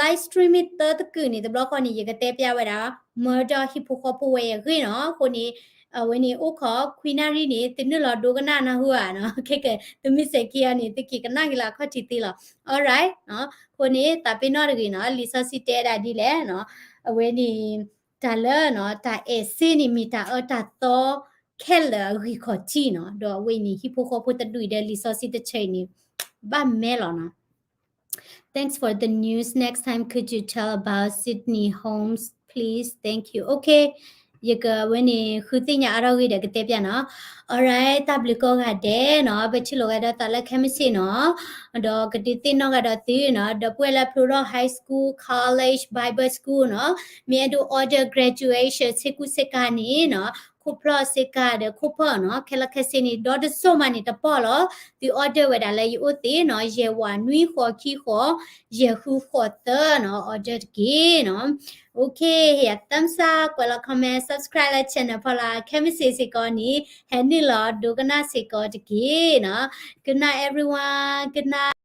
live stream မ့ၢ်သၢတကုာ်န့ၣ် တဘျီဃီန့ၣ် ယကတဲပၠးဝဲဒၣ် Murdaugh ဟံၣ်ဖိဃီဖိဝဲအဂ့ၢ်နီၤ, အဃိန့ၣ် အဝဲန့ၣ်အိၣ်ခိးခွံနၣ်ရံၣ်န့ၣ် သုနုာ်လီၤဒိကနၣ်နၢ်ဟူဧါနီၤ, ခဲကဲ သုမ့ၢ်စဲးခံအီၤန့ၣ် သုက့ၤကနၣ်က့ၤလၢအခီၣ်ထံးသ့လီၤ. Alright နီၤ, အဃိန့ၣ် သးပ့ၤနီၣ်တဂ့ၤနီၤ, လံာ်စီဆှံတဲဒၣ်ဒ်လဲၣ်နီၤ, အဝဲန့ၣ် တၢ်လၢနီၤ တၢ်အဲၣ်စ့န့ၣ် မ့ၢ်တၢ်အၢတၢ်သီခဲလၢာ်အဂံၢ်ခီၣ်ထံးနီၤ, ဒီးအဝဲန့ၣ် ဟံၣ်ဖိဃီဖိတဒူၣ်အံၤဒီးလံာ်စီဆှံတဆၢအံၤန့ၣ် ဘၣ်မဲလီၤနီၤ. Thanks for the news. Next time, could you tell about Sydney homes, please? Thank you. Okay. ယကဝဲန့ၣ် ဃုသ့ၣ်ညါအါထီၣ်ဂ့ၤဒီးကတဲပၠးနီၤ. Alright, တၢ်ဘျုးကိးဂၤဒဲးနီၤ, ပထံၣ်လိာ်ဂၤဒီးသးလၢခဲမုၢ်ဆ့ၣ်နီၤ, ဒီးကဒုးသ့ၣ်နီၣ်ဂၤဒီးသုနီၤ, ဒီပုၢ်ဝဲၢ်လၢဖျိထီၣ် high school, college, Bible school နီၤ, မ့ၢ်အဲၣ်ဒိး order graduation ဆ့ကူဆ့ကၤန့ၣ်နီၤ, ခိၣ်ဖျီၣ်ဆ့ကၤဒီးခိၣ်ဖျီၣ်နီၤ, ခဲလၢာ်ခဲဆ့န့ၣ် ဒီတစိၤမးန့ၣ်တပီၢ်လီၤ, သု order ဝဲဒၣ်လၢယအိၣ်သ့နီၤ, ယဲၢ်ဝးနွံဃိးခံဃိး, ယဲၢ်ဃုဃိးသၢနီၤ, order တက့ၢ်နီၤ. Okay, ဟ့ၣ်ယၤ thumbs up, ကွဲးလီၤ comment, subscribe လၢ channel ဖီလာ်, ခဲမုၢ်ဆ့ၣ်စ့ၢ်ကီးန့ၣ် ဟဲနုာ်လီၤဒိကနၣ်စ့ၢ်ကီးတက့ၢ်နီၤ. Good night everyone, good night.